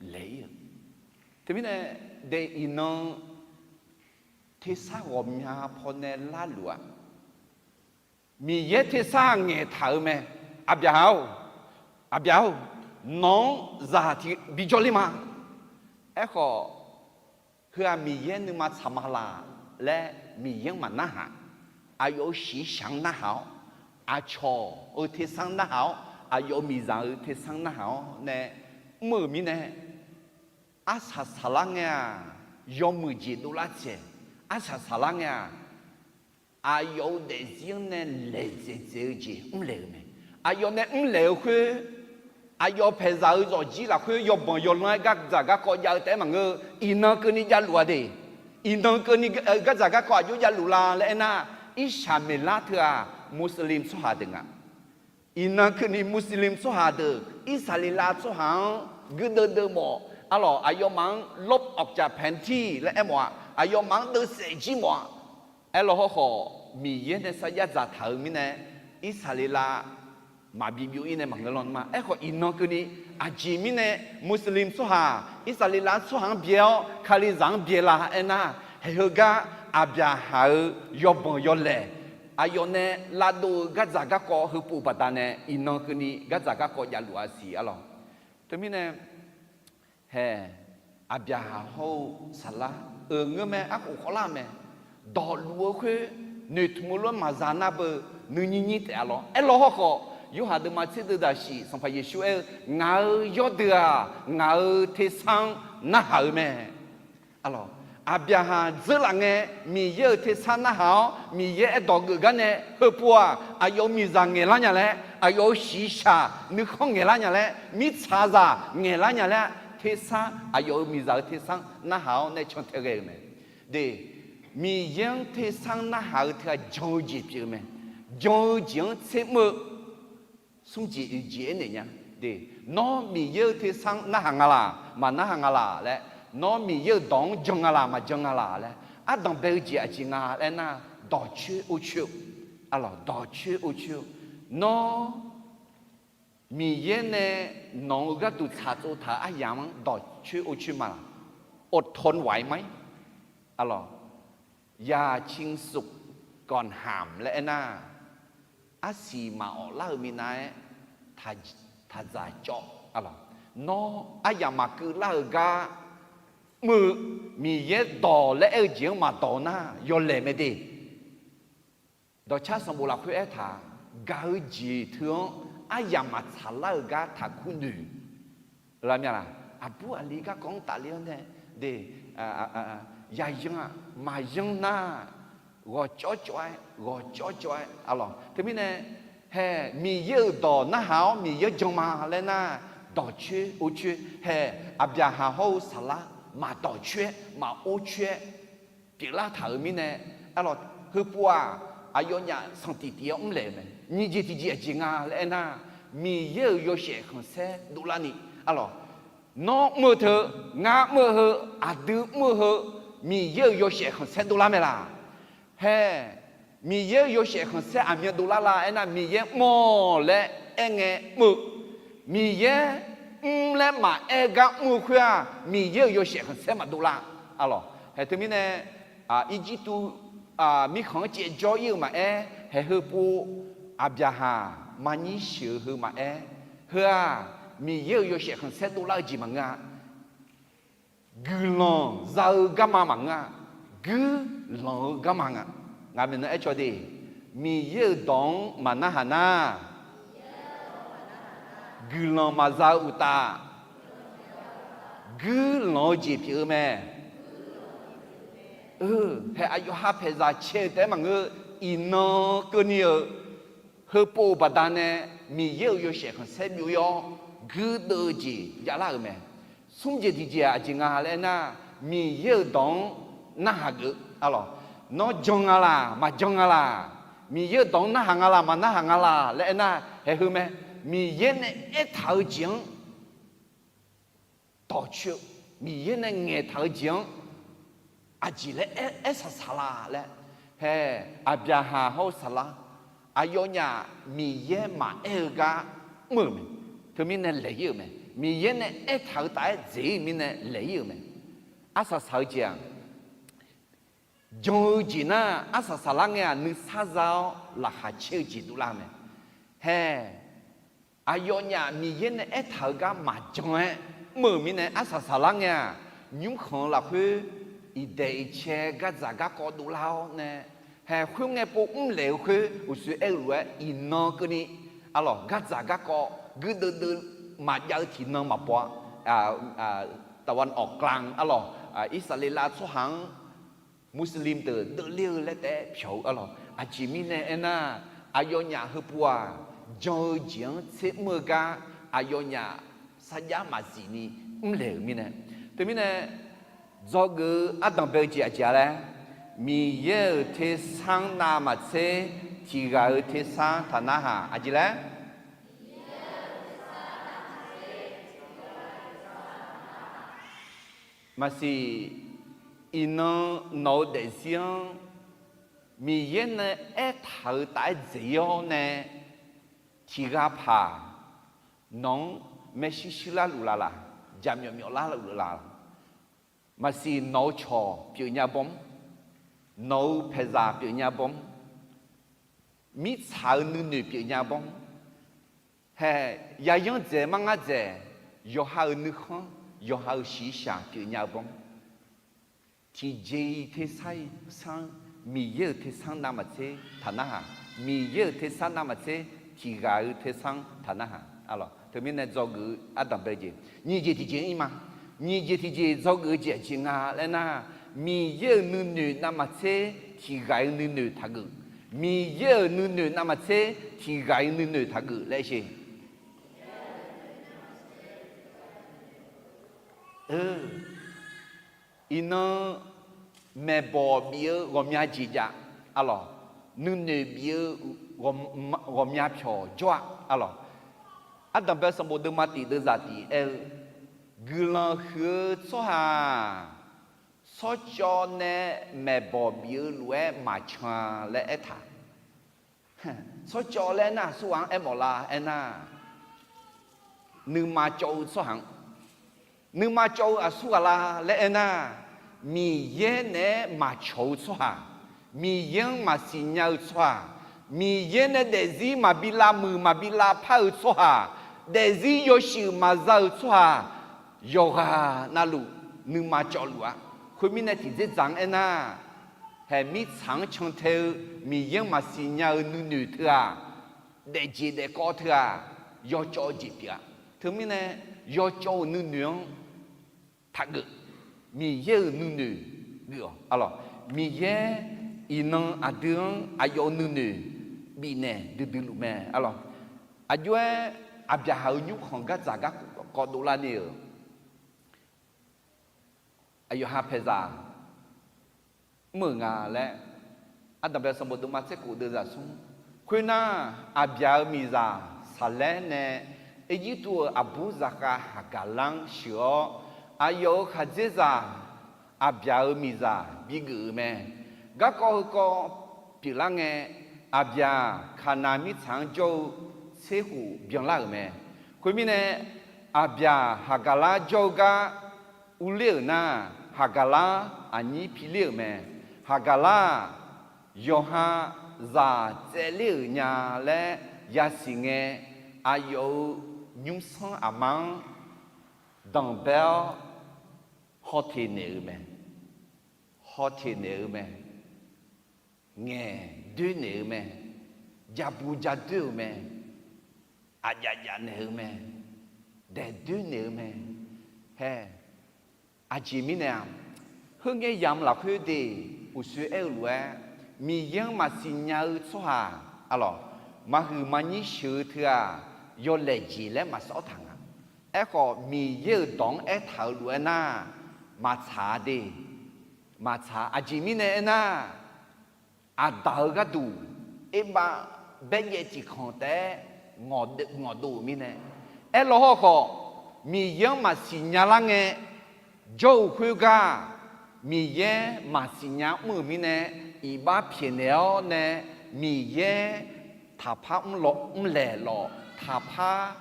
laeq-ir-eu. Teumirnae, de iqnan tersar ghawqmya pawnae larluf-aq, Miqyaer tersar ngaeqtaq-eu mae. Aqbyaqhaq-or, Aqbyaq-or, nawq-anr zaq tiq bi jawrler ma. Aerkhawf, heu-aq Miqyaer nuima tsaq ma laq laer Miqyaer-anr maqnarhaq. Aqyawf-euq shiqshaq-anr narhaq-awr, aqcawq-euq tersar-anr narhaq-awr, aqyawf-euq miqzaq-euq tersar-anr narhaq-awr nae mr-euq mirnae, arsaq saqlar ngae-aq, yawmuiq jeq dovlar tsaeq, arsaq saqlar ngae-aq, aqyawf-euq daefzir-anr nae laeqdzaeq dzaeq-eu jeq mrlaeq-euq mae. Aqyawf nae mrlaeq-eu khoer, aqyawf paeqzaq-euq zawqjir lafkhoer yawbanq yawlanr-aer gardzaq garkawv jav-eu taef-aer maqngeur-eu, iqnan keuvni javluf-a de. Iqnan keuvni gardzaq garkawv aqjox javluf la laer aernar, Irsaqmeqlar teu-aq Muslim tsawrhaq deuq nga. Iqnan keuvni Muslim tsawrhaq deuq Irsaqleqlav tsawrhaq-anr guirdeuv deuv mawf, arlawq aqyawfmaf-anr ลบออกจากแผนที่ laer aermawf-aq, aqyawfmaf-anr deuvsaef jir mawf-aq, aerlawr hawrkhawf Miqyaer nae sarjax dzaqtaq-euq mirnae, Irsaqleqlav maqbi byov-ir nae maqngeur lanr ma. Aerkhawf iqnan keuvni aqjeq mirnae Muslim tsawrhaq Irsaqleqlav tsawrhaq-anr byae-awr Kalizaq-anr byae la aernar, haeq heugar Aqbyaqhaq-euq yawbanq yawlaeq, aqyawf nae lavdov-eu gardzaq garkawv heupov baqdanae iqnan keuvni gardzaq garkawv javluf-a siq arlawq. Teumirnae, haeq, Aqbyaqhaq hawr-eu saqlar-euq ngeurmae arkhof khawvlar-eu mae. Dawqluf-eu khoer noeqtmq-eu lof-aer maqza nar beu nuinyir nyir taef-a lawr. Aerlawr hawrkhawf, Yorhaq deuvma tser deuv daqsiq Sanqpaq Yeqsur aer-eu, Ngaq-euq yawrdeuq-aq, ngaq-euq tersar-anr narhaq-eu mae. Arlawq, Aqbyaqhaq dzeurlaf ngae, Miqyaer-euq tersar narhaq-awr, Miqyaer aerdawq geuf gar nae heupov-aq, aqyawf-euq miqzaq ngaeqlar nya laer, aqyawf-euq shiqshaq nuikhanr ngaeqlar nya laer, mirtsaqzaq ngaeqlar nya laer, tersar aqyawf-euq miqzaq-euq tersar-anr narhaq-awr nae cantae ghae-euq mae. De, Miqyaer-anr tersar-anr narhaq-eu teu-aq jan-eu jeq pyeuf-eu mae. Jan-eu jeq-anr tsermr-eu smrjeq oeq jeq aernaeq nya. De, nawr Miqyaer-euq tersar-anr narhaq nga laq, maqnarhaq nga laq laer, nawr Miqyaer-euq dawq-anr jan nga laq, maqjan nga laq laer, ardanq bae-eu jeq aqjeq nga laer nar, dawqcoer orcoer-eu, arlawq, dawqcoer orcoer-eu, nawr Miqyaer nae nawq-euq gharduq tsaqtsov taq-euq aryamq-anr dawqcoer orcoer ma laq, otonwai mai, arlawq, อย่าชิงสุขก่อนห้าม laer aernar, arsiq maqawf lar-euq minav-aer taqdzaq cawv, arlawq, nawr aryamq maqkeuv lar-euq gar mr-eu, Miqyaer dawq laer aer-eu jeq-anr maqdawq nar yawlaeq mae de. Dawqcar sanqbof lafkhoer aertaq, gaq-eu jeq teu-anr aryamq maqtsaq lar-euq gar taqkur noeq. Aqbur aqli garkawv-anr tafler-awr nae, de, yayan-aq maqyan nar, ghawqcawv cawv-aer, ghawqcawv cawv-aer, arlawq, teumirnae, hae, Miqyaer-euq dawq narhaq-awr Miqyaer jan ma laer nar, dawqcoer orcoer, hae, Aqbyaqhaq hawr-eu Saqlar maqdawqcoer-aer maqorcoer-aer pyeuflar taq-euq mirnae, arlawq, heupov-aq, aqyawfnyaf sanqtif tif-awr mrlaeq-euq mae. Nyiq jeq tiqjeq aqjeq nga laer aernar, Miqyaer-euq yawshaef khanqsaer dovlarni, arlawq, nawr mr-eu teu, ngar mr-eu heu, aqdui mr-eu heu, Miqyaer-euq yawshaef khanqsaer dovlar mae laq? Hae, Miqyaer-euq yawshaef khanqsaer aqmyan dovlar la aernar, Miqyaer mr-awq laer aerngae mr-eu, Miqyaer mr laer maqaer gar mr-eu khoer-aq, Miqyaer-euq yawshaef khanqsaer maqdov lar, arlawq. Hae, teumirnae, Irjirtuv mirkhanq-anr caevjawr ir-eu maqaer, hae, heupov Aqbyaqhaq maqnyir sheuq-eu heu maqaer, heu-aq, Miqyaer-euq yawshaef khanqsaer dovlar-eu jeq maqngeur-a. Guiqlanq za-eu garma maqngeur-a. Guirlanq-eu garma nga. Ngaq maeqnan aer caw de, Miqyaer-euq dawq-anr maqnarhaq nar, guiqlanq maqza-eu uqtaf, guirlanq-eu jeq pyeuf-eu mae. Hae, aqyawf ha paeqzaq cae-eu taef-aer maqngeur, iqnan keuvni-euq heupov-euq baqdanae Miqyaer-euq yawshaef khanqsaer byov-ir-awr, guirdeuv-eu jeq javlar-euq mae. Smr jeq tiqjeq-aq aqjeq nga laer aernar, Miqyaer-euq dawq-anr narhaq geuf, arlawq, nawr jan nga laq, maqjan nga laq, Miqyaer-euq dawq-anr narhaq nga laq, maqnarhaq nga laq laer aernar, hae, heu mae. Miqyaer nae aertaq-eu jeq-anr dawqcoer-eu, Miqyaer nae ngaeqtaq-eu jeq-anr aqjeq laer aer, aer saqsaq la laer, hae, Aqbyaqhaq hawr-eu Saqlar, aqyawfnyaf Miqyaer maqaer-eu gar mr-euq mae. Teumirnae laeq-ir-euq mae. Miqyaer nae aertaq-eu taf-aer dzeq-ir-eu mirnae laeq-ir-euq mae. Arsaq saq-eu jeq-aq, jan-eu jeq nar, arsaq saqlar ngae-aq nuisar za-awr laqkhaq caer-eu jeq dovlar mae. Hae, aqyawfnyaf Miqyaer nae aertaq-eu gar maqjan-aer mr-euq mirnae, arsaq saqlar ngae-aq, nymrkhanq-eu lafkhoer iqdaeq iqcae gardzaq garkawv dovlar-awr nae, hae, khoerngae pov mrlaeq-eu khoer uqshoe aer-eu lof-aer iqnan keuvni, arlawq, gardzaq garkawv guirdeuv deuv maqjav-eu tiqnan maqbaw-a. ตะวันออกกลาง arlawq, Irsaqleqlav tsawrhaq-anr Muslim deuq deuvler-eu laer taef-aer pyawq-eu, arlawq, aqjeq mirnae aernar, aqyawfnyaf heupov-aq, jan-eu jeq-anr tser mr-eu gar aqyawfnyaf sarjax maqzif ni mrlaeq-euq mirnae. Teumirnae, dzawgeuf-eu ardanq bae-eu jeq aqjeq-a laer, Miqyaer-euq tersar-anr navmaqtser tiqghaq-eu tersar taqnarhaq aqjeq laer. Maqsiq, iqnan nawq-eu daefzir-anr Miqyaer nae aertaq-euq taf-aer dzeq-ir-awr nae, tiqghaq paq nawq-anr maershuir shuir larluf laf laq, jaqmyawf myawf larluf laf laq. Maqsiq nawq-eu cawq pyeufnya bawm, nawq-eu paeqzaq pyeufnya bawm, mirtsaq-eu nuinoeq pyeufnya bawm, hae, yayanr dzaeq mar ngar dzaeq, yawqha-euq nuikhanr, yawqha-euq shiqshaq pyeufnya-eu bawm, tiqjeq-iq tersar-iq sanr, Miqyaer-euq tersar navmaqtser taqnarhaq, Miqyaer-euq tersar navmaqtser tiqghaq-eu tersar taqnarhaq, arlawq, teumirnae dzawgeuf-eu ardanq bae-eu jeq nyiq jeq tiqjeq-ir ma. Nyiq jeq tiqjeq dzawgeuf-eu jeq aqjeq nga laer nar, Miqyaer-euq nuinoeq navmaqtser tiqghaq-eu nuinoeq taqgeuf, Miqyaer-euq nuinoeq navmaqtser tiqghaq-eu nuinoeq taqgeuf laer sher. Iqnan maeqbawq bif-eu ghawqmya jeq jav, arlawq, nuinoeq bif-eu ghawqmya pyawq jawr-a, arlawq. Ardanqbae sanqbof deuvma tiq deuvzaq tiq aer-eu, guiqlanq huiq-eu tsawrhaq-aq, tsawrcawv nae maeqbawq bif-eu lof-aer maqcan-a laer aertaq. Tsawrcawv laer aernar aqsurghaq-anr aermawf la aernar, nuima cawv-eu tsawrhaq-anr, nuima cawv-eu aqsurghaq la laer aernar, Miqyaer naeq-aer maqcawq-eu tsawrhaq, Miqyaer-anr maqsiq nya-eu tsawrhaq, Miqyaer nae daefzir maqbi lavmuiq maqbi lavpar-eu tsawrhaq, daefzir yawshuif maqza-eu tsawrhaq, yawqghaq navluf nuima cawvluf-a. Khoermirnae tiqdzerdzaq-anr aernar, haeq mirtsaq-anr cantae-eu Miqyaer-anr maqsiq nya-eu nuinoeq teu-aq, daefjeq daefkawv teu-aq, yawcawv-eu jeq pyeuf-a. Teumirnae yawcawv-euq nuinoeq-anr taqgeuf. Miqyaer-euq nuinoeq geuf-awq. Miqyaer iqnan aqdui-anr aqyawf-euq nuinoeq bifnaeq duidui luf mae. Aqjox-aer Aqbyaqhaq-euq nymrkhanq gardzaq garkawv dovlar ni-euq aqyawf ha paeqzaq mr-euq nga laer, Ardanqbae sanqbof deuvma tserkhof deuvzaq smr. Khoernar, Aqbyaq-euq miqzaq Saqlaer nae Erjirtuv-euq aqbur zaqkhav Haqgaqlar-anr sheuq-awr, aqyawf-euq khaqdzerzaq Aqbyaq-euq miqzaq bigeuf-euq mae. Garkawv heukawv pyeuflar ngae, Aqbyaq Kaqnav mirtsaq-anr jawr-eu tserkhof byanlar-euq mae. Khoermirnae, Aqbyaq Haqgaqlar jawr-eu gar urler-euq nar, Haqgaqlar aqnyir piler-euq mae. Haqgaqlar-aq, yawqha zaq tsaevler-euq nya laer yasiq ngae, aqyawf-euq nymrsanr aqma-anr danqbae-awr hawteq naeq-eu mae. Hawteq naeq-eu mae. Ngaeq doer naeq-eu mae. Jabu jadoer-euq mae. Aqjaf jaf naeq-eu mae. Daeq doer naeq-eu mae. Hae, aqjeq mirnae-aq, heungae yamq lafkhoer de, uqshoe aer-eu lof-aer, Miqyaer-anr maqsiq nya-eu tsawrhaq, aqlawq, maqhuiq maqnyir sheuq-eu teu-aq, yawlaeq jeq laer maqsawr taq nga. Aerkhawf, Miqyaer-euq dawq-anr aertaq-euq lof-aer nar, maqtsaq-a de. Maqtsaq. Aqjeq mirnae aernar, Aqdaq-eu gharduq, erbav baerjaev tiqkhanq taef-aer ngawqdov-euq mirnae, aerlaw hawrkhawf, Miqyaer-anr maqsiq nya lar ngae, jawr-eu khoergar, Miqyaer maqsiq nya mr-euq mirnae, iqbax pyaeqnaeq-awr nae, Miqyaer taqpar mrlaeq lawq, taqpar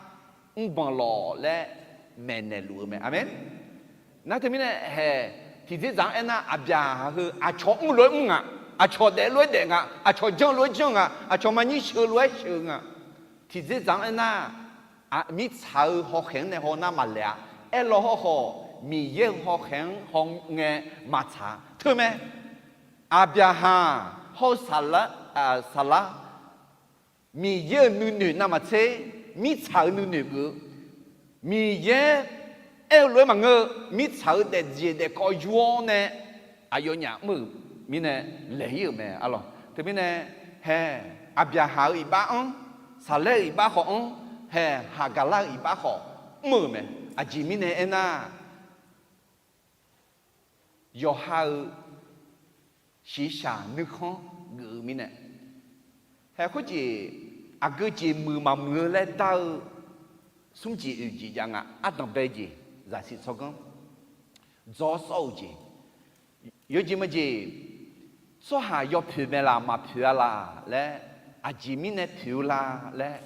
mrbanq lawq laer maeqnaeq luf-eu mae. Aqmeq. Nar teumirnae hae, tiqdzerdzaq-anr aernar, Aqbyaqhaq heu aqcawq mr lof-aer mr nga, aqcawq daef lof-aer daef nga, aqcawq janr lof-aer janr nga, aqcawq maqnyir sheuq lof-aer sheuq nga. Tiqdzerdzaq-anr aernar, mirtsaq-eu hawkhaeq-anr nae haw nar maqlaeq-a. Aerlaw hawrkhawf, Miqyaer-euq hawkhaeq-anr hawngae maqtsaq-a. Teumae, Aqbyaqhaq hawr-eu Saqlar, Miqyaer-euq nuinoeq navmaqtser, mirtsaq-eu nuinoeq geuf-eu, Miqyaer aer-eu lof-aer maqngeur-eu, mirtsaq-eu daefjeq daefkawv yur-awr nae, aqyawfnyaf mr-euq mirnae laeq-ir-euq mae, aqlawq. Teumirnae, hae, Aqbyaqhaq-euq iqbax-anr, Saqlaer-euq iqbax khawf-anr, hae, Haqgaqlar-euq iqbax khawf mr-euq mae. Aqjeq mirnae aernar, yawqha-euq shiqshaq nuikhanr geuf-eu mirnae, hae, khoerjeq aqgeu jeq muiq maqmuiq-eu laer dar-eu smr jeq oeq jeq jav nga. Ardanqbae jeq, zaqsiq tsawrganr, dzawr sawr-eu jeq, yawjeq maqjeq, tsawrhaq yawpoeq mae laq maqpoeq-a laq laer, aqjeq mirnae poeq-eu la laer,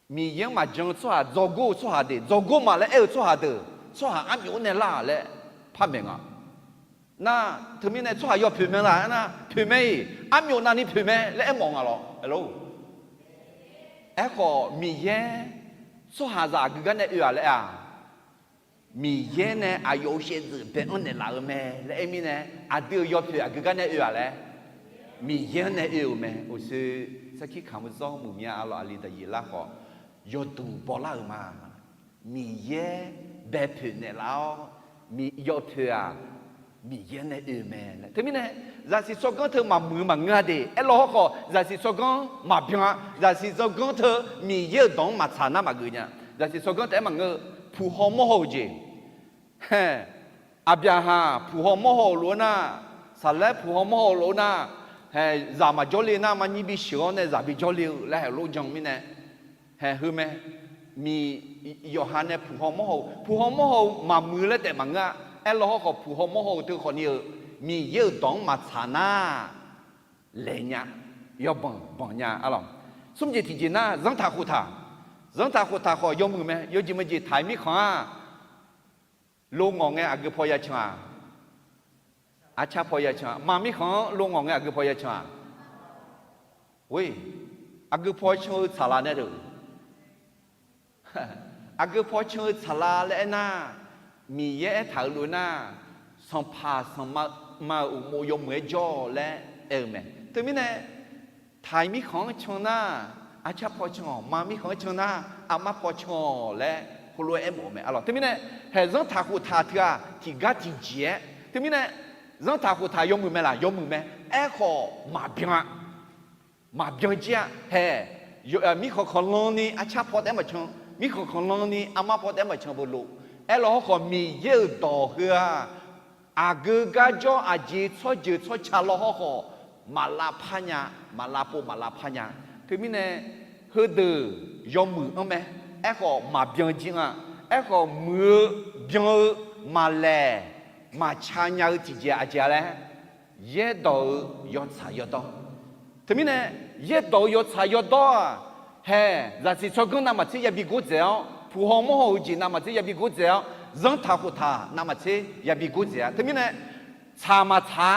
Miqyaer-anr maqjan-eu tsawrhaq, dzawgor-eu tsawrhaq deuq, dzawgor ma laer aer-eu tsawrhaq deuq, tsawrhaq armyawf-anr nae lar-aq laer par maeq nga. Nar, teumirnae tsawrhaq yawpoeq mae laq aernar, poeq mae-iq, armyawf navni poeq mae laer aermawf nga lawr. Aerkhawf, Miqyaer tsawrhaqzaq aqgeu gar nae oe-aq laer-aq, Miqyaer nae aqyawf-euq shaevdzeuf bae-anr naeqlaf-eu mae laer aer mirnae, aqdui-euq yawpoeq aqgeu gar nae oe-aq laer, Miqyaer-anr nae oe-euq mae. Uqshoe sarkir kamq-eu zawr muiqmya aqlawq aqli daqyeq lar khawf, yawduq bawlar-euq ma. Miqyaer baepoeq naeqlaf-awr, yawpoeq-aq, Miqyaer nae oe-eu mae laer. Teumirnae, zaqsiq tsawrganr teu maqmuiq-eu maqngeur-a de. Aerlaw hawrkhawf, zaqsiq tsawrganr maqbyan-a. Zaqsiq tsawrganr teu Miqyaer-euq dawq-anr maqtsaq nar maqgeuf nya. Zaqsiq tsawrganr taef-aer maqngeur-eu, puq haw mawr haw-eu jeq, hae, Aqbyaqhaq puq haw mawr haw-euq lof-aer nar, Saqlaer puq haw mawr haw-euq lof-aer nar, hae, zaq maqjawr le nar, marnyir bisheuq-awr nae zaq bijawr le-eu laer hae lof jan mirnae, hae, heu mae. Miq, yawqha nae puq haw mawr haw-eu, puq haw mawr haw-eu maqmuiq laer taef maqngeur-a. Aerlaw hawrkhawf puq haw mawr haw-eu teu khawfni-euq Miqyaer-euq dawq-anr maqtsaq nar, laeq nya, yawbanq banq nya-a lawq. Smr jeq tiqjeq nar zanrtaq khoftaq, zanrtaq khoftaq khawf yawmuiq mae. Yawjeq meujeq taq-iq mirkhanq-aq, lo ngawq ngae aqgeu paw ya can-aq, arcar paw ya can-aq, maq mirkhanq-anr lo ngawq ngae aqgeu paw ya can-aq, aqgeu paw can-eu tsaqlaq nae deuq, aqgeu paw can-eu tsaqlaq laer aernar, Miqyaer aertaq-euq lof-aer nar, sanqpaq sanqma-euq uqmov yawmuiq-aer jawr-awq laer aer-eu mae. Teumirnae, taq-iq mirkhanq-anr can nar, arcar paw can-awq, maq mirkhanq-anr can nar, armar paw can-awq laer heulof-aer aermawf-eu mae. Arlawq teumirnae, haeq zanrtaq khoftaq teu-aq tiqgar tiqjeq-aer. Teumirnae, zanrtaq khoftaq yawmuiq mae laq? Yawmuiq mae. Aerkhawf maqbyan-a. Maqbyan jir-a. Haeq, mirkhanq khanqlan ni arcar paw taef-aer maqcan, mirkhanq khanqlan ni armar paw taef-aer maqcan beu lof. Aerlaw hawrkhawf Miqyaer-euq dawq heu-aq, aqgeu gar jawr aqjeq tsawrjeuq tsawrca law hawrkhawf, maq lavpar nya, maq lavpov maq lavpar nya. Teumirnae, heudeuq yawmuiq-anr mae. Aerkhawf maqbyan jir-a. Aerkhawf muiq-eu, byan-eu, maqlaeq, maqca nya-eu tiqjeq aqjeq-a laer, yaerdawq-eu yawtsaq yawdawr. Teumirnae, yaerdawq-eu yawtsaq yawdawr-aq, haeq zaqsiq tsawrganr navmaqtser yabi gordzaeq-awr, puq haw mawr haw-eu jeq navmaqtser yabi gordzaeq-awr, zanrtaq khoftaq navmaqtser yabi gordzaeq-a. Teumirnae, tsaq maqtsaq-a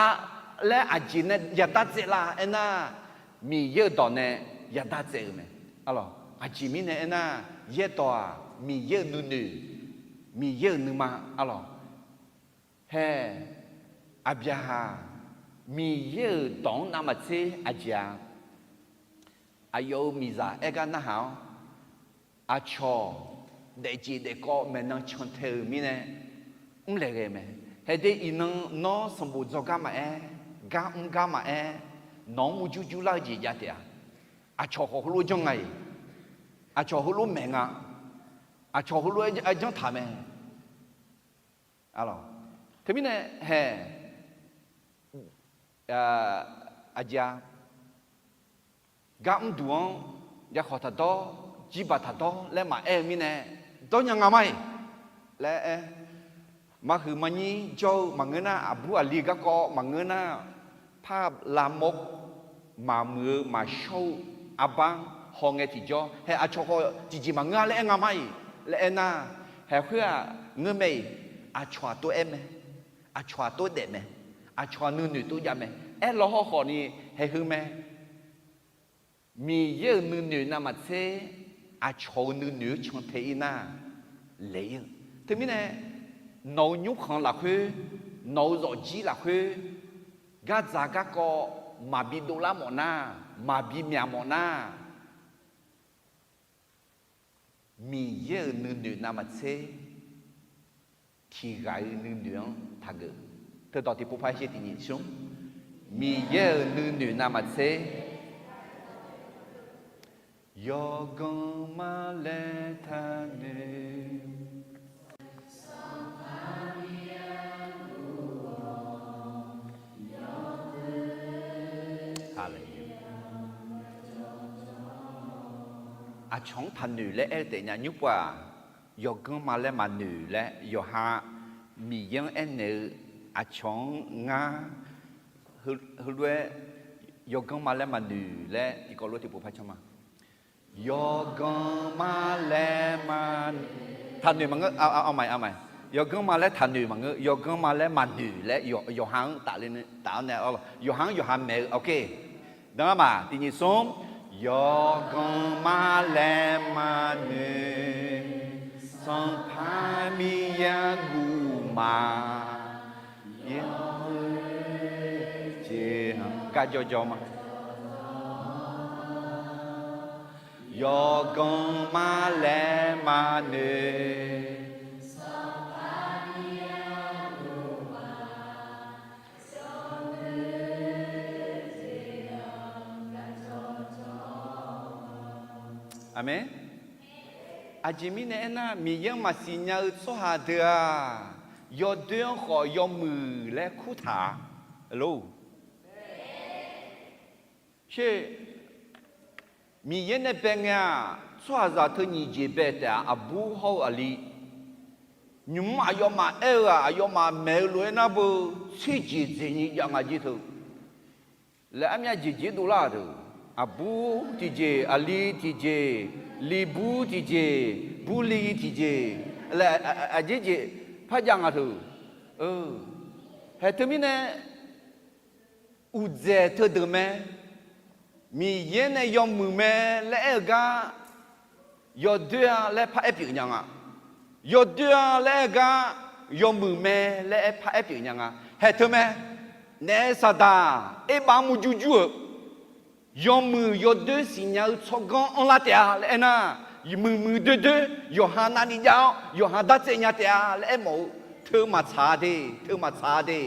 laer aqjeq nae yadar tsaev lar aernar, Miqyaer-euq dawq nae yadar tsaev-euq mae. Arlawq, aqjeq mirnae aernar, yaerdawq-aq Miqyaer-euq nuinoeq, Miqyaer-euq nuima. Arlawq, haeq, Aqbyaqhaq Miqyaer-euq dawq-anr navmaqtser aqjeq-a. Aqyawf-euq miqzaq aer gar narhaq-awr, aqcawq daefjeq daefkawv maeqnan cantae-euq mirnae mrlaeq ghae mae. Haeqde iqnan nawr sanqbof dzawgar maqaer, gar mr gar maqaer, nawq-anr murjur jurlar-eu jeq jav taef-a. Aqcawq khawf heulof janr nga-iq, aqcawq heulof maeq nga, aqcawq heulof-aer janr taq mae. Arlawq, teumirnae haeq, aqjeq-a, gar mrduq-anr yakhawq taqdawr, jirbaq taqdawr laer maqaer-eu mirnae, dawrnya nga mar-iq laer aer. Marhuiq marnyir jawr-eu maqngeur nar, aqbur aqli garkawv maqngeur nar, par lavmawr maqmuiq-eu maqshawr-eu arbar-anr hawngae tiqjawr, haeq aqcawq khawf tiqjeq maqngeur-a laer aer nga mar-iq laer aernar, haeq khoer-aq ngeur mae-iq, aqcawq aqtov aer mae, aqcawq aqtov daef mae, aqcawq nuinoeq tov jav mae. Aerlaw hawrkhawf ni haeq heu mae. Miqyaer-euq nuinoeq navmaqtser aqcawq-euq nuinoeq-anr cantae-ir nar, laeq-ir-eu. Teumirnae, nawq-euq nymrkhanq lafkhoer, nawq-euq zawqjir lafkhoer, gardzaq garkawv maqbi dovlar mawf nar, maqbi myaq mawf nar, Miqyaer-euq nuinoeq navmaqtser tiqghaq-eu nuinoeq-anr taqgeuf. Teudawq tiqpov par sher tiqnyiq smr. Miqyaer-euq nuinoeq navmaqtser yawqganq ma laer taqnoeq. Aqcawq-anr taqnoeq laer aer-eu taef nya. Nymr pov-aq, yawqganq ma laer maqnoeq laer yawqha Miqyaer-anr aernaeq-eu, aqcawq-anr ngar heulof-aer yawqganq ma laer maqnoeq laer tiqkawv lof tiqpov par can ma. Yawqganq ma laer ma, taqnoeq maqngeur, a, a, a, yawqganq ma laer taqnoeq maqngeur, yawqganq ma laer maqnoeq laer yawqha-anr tafler, taf-awr nae, yawqha-anr yawqha maeq-eu, ok. Danma tiqnyiq smr. Yawqganq ma laer maqnoeq, Sanqpaq Miqyaer guv ma. Gar jawrjawr ma. Yawqganq ma laer maqnoeq. Aqmeq. Aqjeq mirnae aernar, Miqyaer-anr maqsiq nya-eu tsawrhaq deuq-aq, yawdoer-anr khawf yawmuiq laer kurtaq-a lor. Sher, Miqyaer nae bae ngae-aq, Tsawrhaqzaq teu nyiq jeq bae taef-a, aqbur hawr-eu aqli. Nymq-mr aqyawfmaf aer-eu-aq, aqyawfmaf maeq-eu lof-aer nar beu tser jeq dzaeq nyi jav nga jeq teu laer armyav jeq jeq dovlar-aq deuq. Aqbur tiqjeq, aqli tiqjeq, libur tiqjeq, burli tiqjeq laer aqjeq jeq par jav nga teu. Haeq teumirnae uqdzaeq teudeuq mae. Miqyaer nae yawmuiq mae laer aer-eu gar yawdoer-a laer par aer pyeuf nya nga. Yawdoer-a laer aer-eu gar yawmuiq mae laer aer par aer pyeuf nya nga. Haeq teu mae. Naef saqdaq erbav murjur jur-euq yawmuiq yawdoer siqnya-eu tsawrganr anrlar taef-a laer aernar, muiqmuiq doerdoer yawqha navni jav-awr yawqha dartsaev nya taef-a laer aermawf-eu. Teu maqtsaq-a de, teu maqtsaq-a de.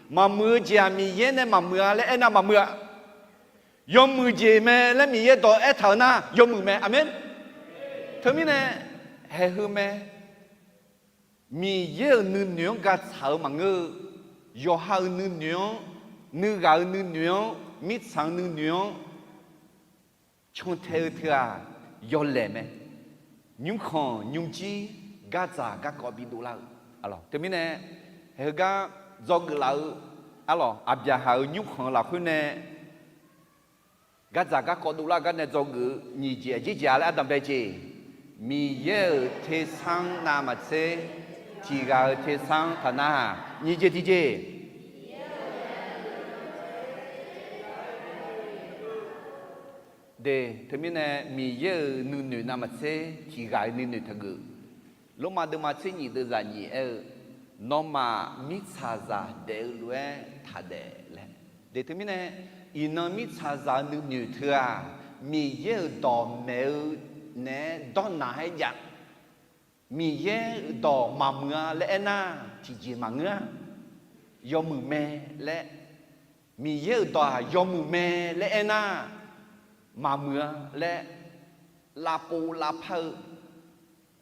Maqmuiq-eu jeq-aq Miqyaer nae maqmuiq-a laer aernar maqmuiq-a. Yawmuiq jeq mae laer Miqyaer dawq aertaq-eu nar yawmuiq mae. Aqmeq. Teumirnae haeq heu mae. Miqyaer-euq nuinoeq-anr gaqtsaq-eu maqngeur-eu, yawqha-euq nuinoeq-anr, nuighaq-euq nuinoeq-anr, mirtsaq-euq nuinoeq-anr cantae-eu teu-aq yawlaeq mae. Nymrkhanq nymrjir gardzaq garkawv bidov lar-eu. Teumirnae haeq heugar dzawgeuf laf-eu arlawq, Aqbyaqhaq-euq nymrkhanq-eu lafkhoer nae gardzaq garkawv dovlar-eu gar nae dzawgeuf-eu nyiq jeq aqjeq jeq-a laer ardanq bae jeq. Miqyaer-euq tersar-anr navmaqtser, tiq ghaq-euq tersar-anr taqnar-aq nyiq jeq tiqjeq. De, teumirnae Miqyaer-euq nuinoeq navmaqtser tiq ghaq-euq nuinoeq taqgeuf. Lormav deuvma tser nyiq deuvzaq nyiq aer-eu, nawmaf mirtsaqzaq daef-eu lof-aer taqdaef laer. De, teumirnae iqnan mirtsaqzaq-eu nuinoeq teu-aq, Miqyaer-euq dawq maeq-eu naeq-aer dawrnaq-aer jav. Miqyaer-euq dawq maqmuiq-a laer aernar tiqjeq maqngeur-a. Yawmuiq mae laer, Miqyaer-euq dawq-aq yawmuiq mae laer aernar maqmuiq-a laer, lavpov lavpar-eu,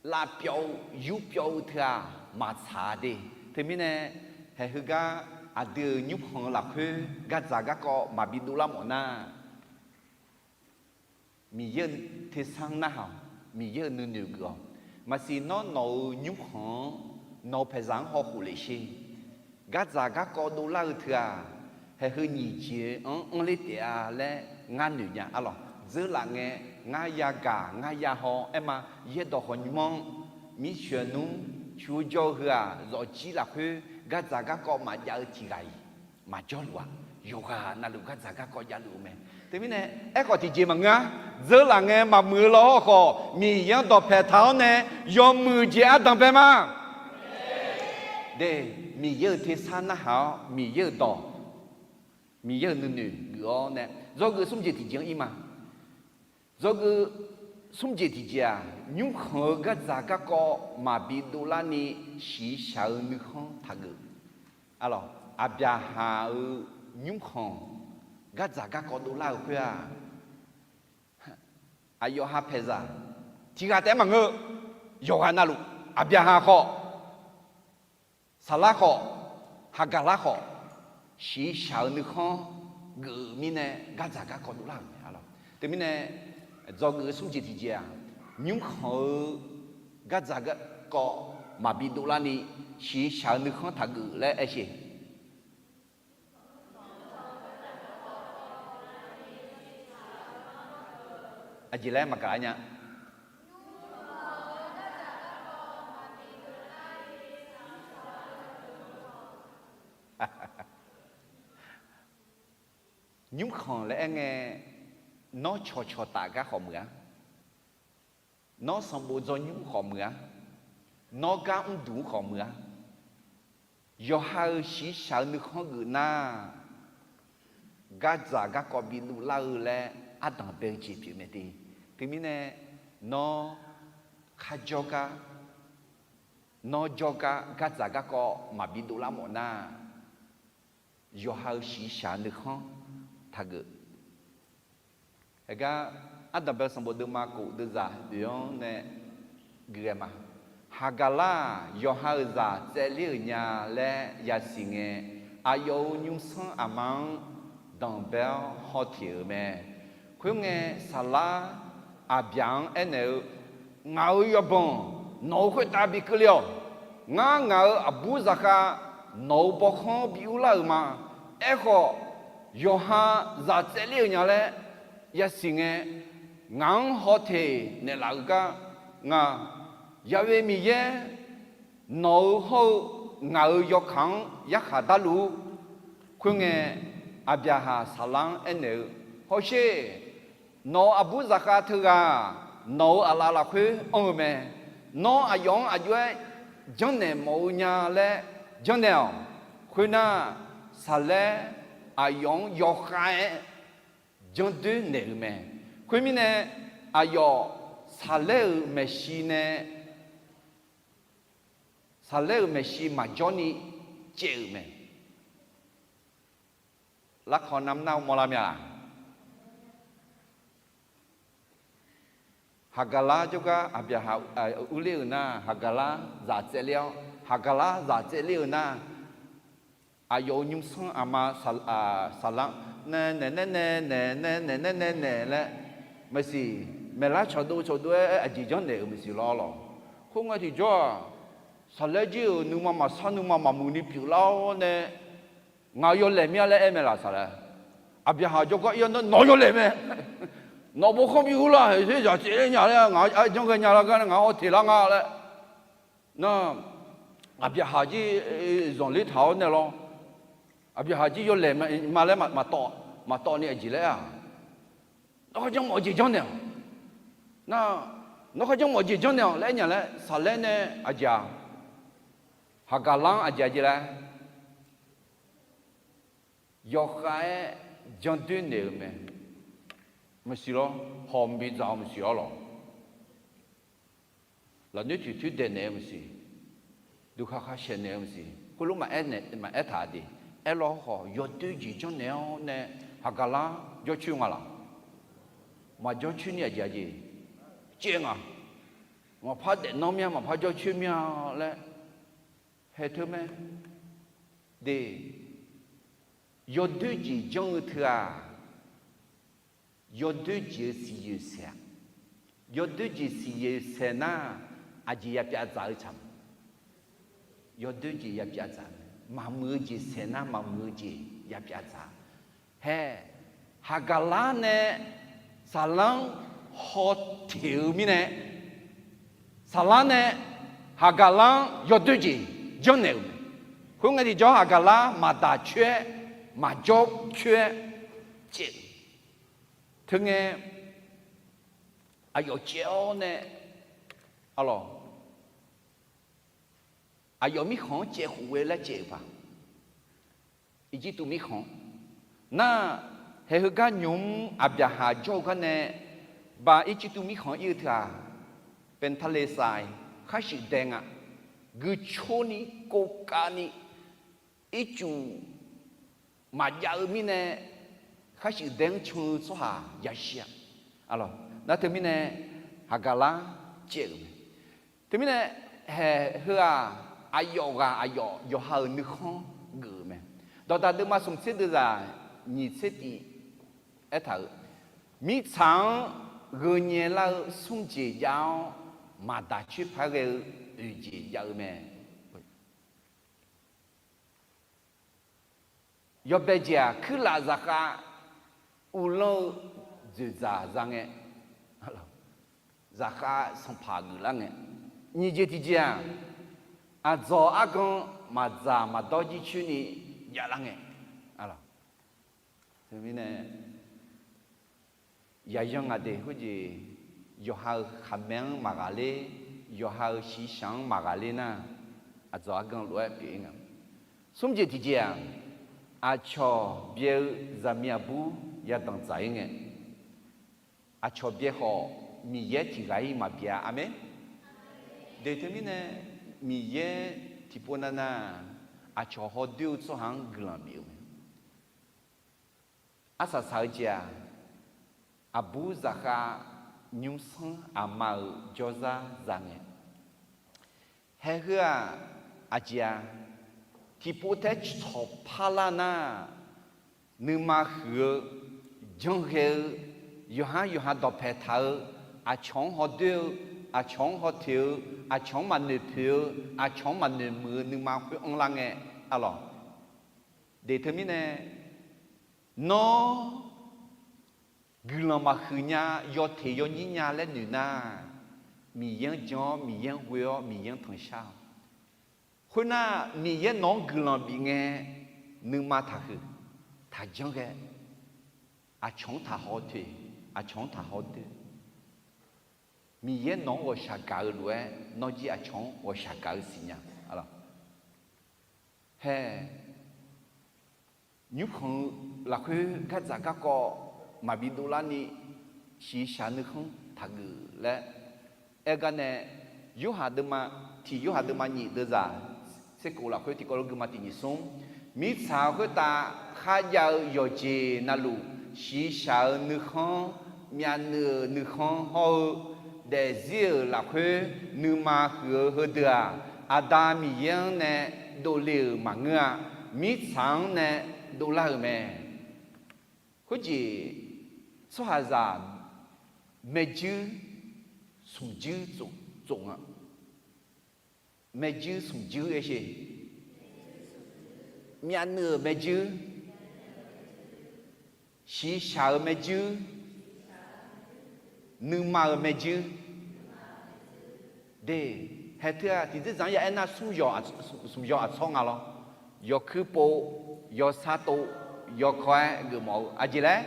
lavpyawv-eu, yurpyawv-eu teu-aq maqtsaq-a de. Teumirnae haeq heugar aqdui-euq nymrkhanq-eu lafkhoer gardzaq garkawv maqbi dovlar mawf nar, Miqyaer-euq tersar-anr narhaq-awq. Miqyaer-euq nuinoeq geuf-awq. Maqsiq nawr nawq-euq nymrkhanq-anr, nawq-euq paeqzaq-anr hawkhof lef sher. Gardzaq garkawv dovlar-eu teu-aq, haeq heu nyiq jeq-anr anrler taef-a laer ngar noeq nya arlawq. Dzeurlaf ngae, ngar yagaq ngar yahaw aer ma. Yaerdawq khawqnymr-anr, mircoeq nmr, cu-eu jawr-eu heu-aq, zawfjir lafkhoer gardzaq garkawv maqjav-eu tiq ghaq-iq maqjawrluf-aq, yawqghaq navluf gardzaq garkawv javluf-eu mae. Teumirnae aerkhawf tiqjeq maqngeur-a. Dzeurlaf ngae maqmuiq-eu lawr khawf, Miqyaer-anr dawqpae taq-awr nae yawmuiq jeq ardanq bae ma. De, Miqyaer-euq tersar narhaq-awr Miqyaer-euq dawq, Miqyaer-euq nuinoeq geuf-awr nae, dzawgeuf smr jeq tiqjeq-anr ir ma. Dzawgeuf smr jeq tiqjeq-aq, nymrkhanq-eu gardzaq garkawv maqbi dovlarni shiqshaq-eu nuikhanr taqgeuf. Arlawq, Aqbyaqhaq-euq nymrkhanq gardzaq garkawv dovlar-eu khoer-aq, aqyawf ha paeqzaq tiq ghaq taef-aer maqngeur-eu, yawqghaq navluf, Aqbyaqhaq khawf, Saqlar khawf, Haqgaqlar khawf, shiqshaq-eu nuikhanr geuf-eu mirnae gardzaq garkawv dovlar-euq mae arlawq. Teumirnae dzawgeuf smr jeq tiqjeq-aq, nymrkhanq-eu gardzaq garkawv maqbi dovlarni shiqshaq-eu nuikhanr taqgeuf laer aer sher. Aqjeq laer maqgaq lar nya. Nymrkhanq laer aer ngae, nawr cawqcawq taf gar khawf meuq-a. Nawr sanqbof dzawnymr khawf meuq-a. Nawr gar mrduq-anr khawf meuq-a. Yawqha-euq shiqshaq-eu nuikhanr geuf nar, gardzaq garkawv bi dovlar-eu laer ardanq bae-eu jeq pyeuf mae de. Teumirnae, nawr kharjawr gar, nawr jawrgar gardzaq garkawv maqbi dovlar mawf nar, yawqha-euq shiqshaq-eu nuikhanr taqgeuf. Aergar, ardanq bae-eu sanqbof deuvma kof deuvzaq oeq-anr nae geuf ghae ma. Haqgaqlar-aq, yawqha-euq zaq tsaevler-euq nya laer yasiq ngae, aqyawf-euq nymrsanr aqma-anr danqbae-awr hawteq-euq mae. Khoerngae, Saqlar aqbyaq-anr aernaeq-eu, Ngaq-euq yawbanq nawq-euq khoertav bi keuvle-awq. Ngar ngaq-euq aqbur zaqkhav nawq-euq bawkhanr bi urlar-euq ma. Aerkhawf, yawqha zaq tsaevler-euq nya laer yasiq ngae, ngaq-anr hawteq naeqlaf-euq gar nga. Ya'we Miqyaer nawq-euq hawr-eu ngaq-euq yawkaq-anr yarkhaq darluf-ur. Khoerngae, Aqbyaqhaq Saqlar-anr aernaeq-eu, Hawsher, nawq-euq aqbur zaqkhav teughaq nawq-euq aqlaf lafkhoer anr-eu mae. Nawr aqyawf-anr aqjox-aer janrnaeq mawf-eu nya laer janrnaeq-awq. Khoernar, Saqlaer aqyawf-anr yawkhav-aer janrdoer naeq-euq mae. Khoermirnae, aqyawf Saqlaer-euq maeqshi nae Saqlaer-euq maeqshi maqjawr ni caev-euq mae. Larkawv navmar nar mawrlar mya-a? Haqgaqlar jawrgar Aqbyaqhaq urler-euq nar, Haqgaqlar zaq tsaevler-awr, Haqgaqlar zaq tsaevler-euq nar, aqyawf-euq nymrsanr aqma Saqlar nae naeq nae nae naeq nae naeq nae nae naeq laer, maqsiq, maeqlar cawqdov cawqdov-aer aqjeq janrnaeq-euq maqsiq lawr lawq. Khoerngae tiqjawr-aq, Saqlaer jir-euq nuima maqsar nuima maqmuiq ni pyeuflar-awr nae, Ngaq yawlaeq mir-a laer aer mae laq Saqlaer. Aqbyaqhaq jawrgar ir-awr nar, Nawq yawlaeq mae. Nawq bawkhanr bi urlar-euq zaq tsaevler nya laer ngaq-anr janr ghae nya lar gar nae ngaq-anr hawteq lar nga laer. Nar, Aqbyaqhaq jir zanqler taq-awr nae lawr. Aqbyaqhaq jir yawlaeq ma laer maqtawv, maqtawv ni aqjeq laer-aq, Nawr kharjanr mawf-eu jeq janrnaeq-awq. Nar, nawr kharjanr mawf-eu jeq janrnaeq-awq laer aer nya laer Saqlaer nae aqjeq-aq, Haqgaqlar-anr aqjeq-a jeq laer yawkhav-aer janrdoer naeq-euq mae. Maqsiq lawr, hawq maqbi dzaq-eu maqsiq-awr lawq. Lafnoer toeqtoer daeqnaeq-eu maqsiq, duqkhaq khar shaeqnaeq-eu maqsiq, khoerlof maqaer taq de. Aerlawr khawf, yawdoer jeq janrnaeq-awr nae Haqgaqlar jawrcoer nga laq? Maqjawr coer ni aqjeq-a jeq caev nga. Maqpar daefnanr mya, maqpar jawrcoer mya laer hae teu mae. De, yawdoer jeq janr-eu teu-aq, yawdoer jeq-eu siqyoeq saeq-aq, yawdoer jeq siqyoeq saeq nar, aqjeq yapyav dzaq-eu tsaq ma. Yawdoer jeq yapyav dzaq, maqmuiq-eu jeq saeq nar maqmuiq-eu jeq yapyav dzaq. Hae, Haqgaqlar nae Saqlar-anr hawteq-eu mirnae, Saqlar nae Haqgaqlar-anr yawdoer jeq janrnaeq-euq mae. Khoerngae tiqjawr Haqgaqlar maqdaq coer-aer, maqjawr coer-aer caev-eu. Teungae, aqyawf caev-awr nae, arlawq, aqyawf mirkhanq-anr caev khof-eu laer caev-euq paq. Irjirtuv mirkhanq nar, haeq heugar nymq-mr Aqbyaqhaq jawr-eu gar nae, ba Irjirtuv mirkhanq ir-eu teu-aq, Paeqtaqleqsaq khar shuif dae nga. Guicoer ni, kovkav ni, ircuf maqjav-eu mirnae, khar shuif dae-anr can-eu tsawrhaq yashir-a. Nar teumirnae, Haqgaqlar caev-euq mae. Teumirnae, haeq heu-aq, aqyawf ghaq aqyawf yawqha-euq nuikhanr geuf-euq mae. Dawqdaq deuvma smq tser deuvzaq nyiq tser tif aertaq-euq, mirtsaq-anr gheu nyae lar-eu smr jeq jav-awr, maqdaq coer paq-aer ghae-eu oeq jeq jav-eu mae. Yawbae jeq-aq, kuirlaf zaqkhav uvlanr-eu dzoeqdzaq za ngae, zaqkhav sanqpaq geuflar ngae, nyiq jeq tiqjeq-aq, aqdzawq argan maqdzaq maqdawr jircoer ni javlar ngae, teumirnae, yaqyan ngaq de khoerjeq, yawqha-euq khaqmae-anr maqghaqler, yawqha-euq shiqshaq-anr maqghaqler nar, aqdzawq argan lof-aer pyeuf-ir nga. Smr jeq tiqjeq-aq, aqcawq byae-eu zaqmiq aqbur yadanq dzaq-ir ngae, aqcawq byae khawf Miqyaer tiq ghaq-ir maqbyav. Aqmeq. De teumirnae, Miqyaer tiqpov navnav aqcawq hawdoer-eu tsawrhaq-anr guiqlanq bif-eu mae. Arsaq saq-eu jeq-aq, aqbur zaqkhav nymrsanr aqma-euq jawrzar za ngae, haeq heu-aq, aqjeq-a, tiqpov taef-aer cawq parlar nar, nuima huiq-eu, janrghae-eu, yawqhar yawqha dawqpae taq-eu, aqcawq-anr hawdoer-eu, aqcawq-anr hawtoeq-eu, aqcawq-anr maqnoeq poeq-eu, aqcawq-anr maqnoeq muiq-eu nuima khoer anrlar ngae, arlawq. Deq teumirnae, nawr guiqlanq maqhuiq nya, yawteq yawnyir nya laer noeq nar, Miqyaer-anr jan-awr, Miqyaer-anr ghoe-awr, Miqyaer-anr tanqshar-awq. Khoernar, Miqyaer nawq-anr guiqlanq bif ngae, nuima taqhuiq, taqjanr ghae, aqcawq-anr taqhaw toeq, aqcawq-anr taqhaw doer. Miqyaer nawq-anr ghawqshaq gaq-eu lof-aer, nawr jir aqcawq-anr ghawqshaq gaq-eu siqnya. Hae, nymrkhanq-eu lafkhoer gardzaq garkawv maqbi dovlarni, shiqshaq nuikhanr taqgeuf laer aer gar nae, Yorhaq deuvma, tiq Yorhaq deuvma nyiq deuvzaq tserkhof lafkhoer tiqkawv lof guima tiq nyiq smr, mirtsaq khoertav kharjav-eu yawqjeq navluf, shiqshaq-eu nuikhanr, myavnuiv-euq nuikhanr hawr-eu, daefzir-euq lafkhoer nuima huiq-eu heudeuq-aq, Aqda Miqyaer-anr nae dovle-euq maqngeur-a. Mirtsaq-anr nae dovlar-euq mae. Khoerjeq tsawrhaqzaq maerjuir smqjuir tsof nga. Maerjuir smqjuir aersheq, myavnuiv-euq maerjuir, shiqshaq-euq maerjuir, nuima-euq maerjuir. De, haeq teu-aq tiqdzer dzaq-anr ya aernar smq yawq aqtsawr nga lawr. Yawkuir pov, yawsar tov, yawkawr-aer geufmawf-eu aqjeq laer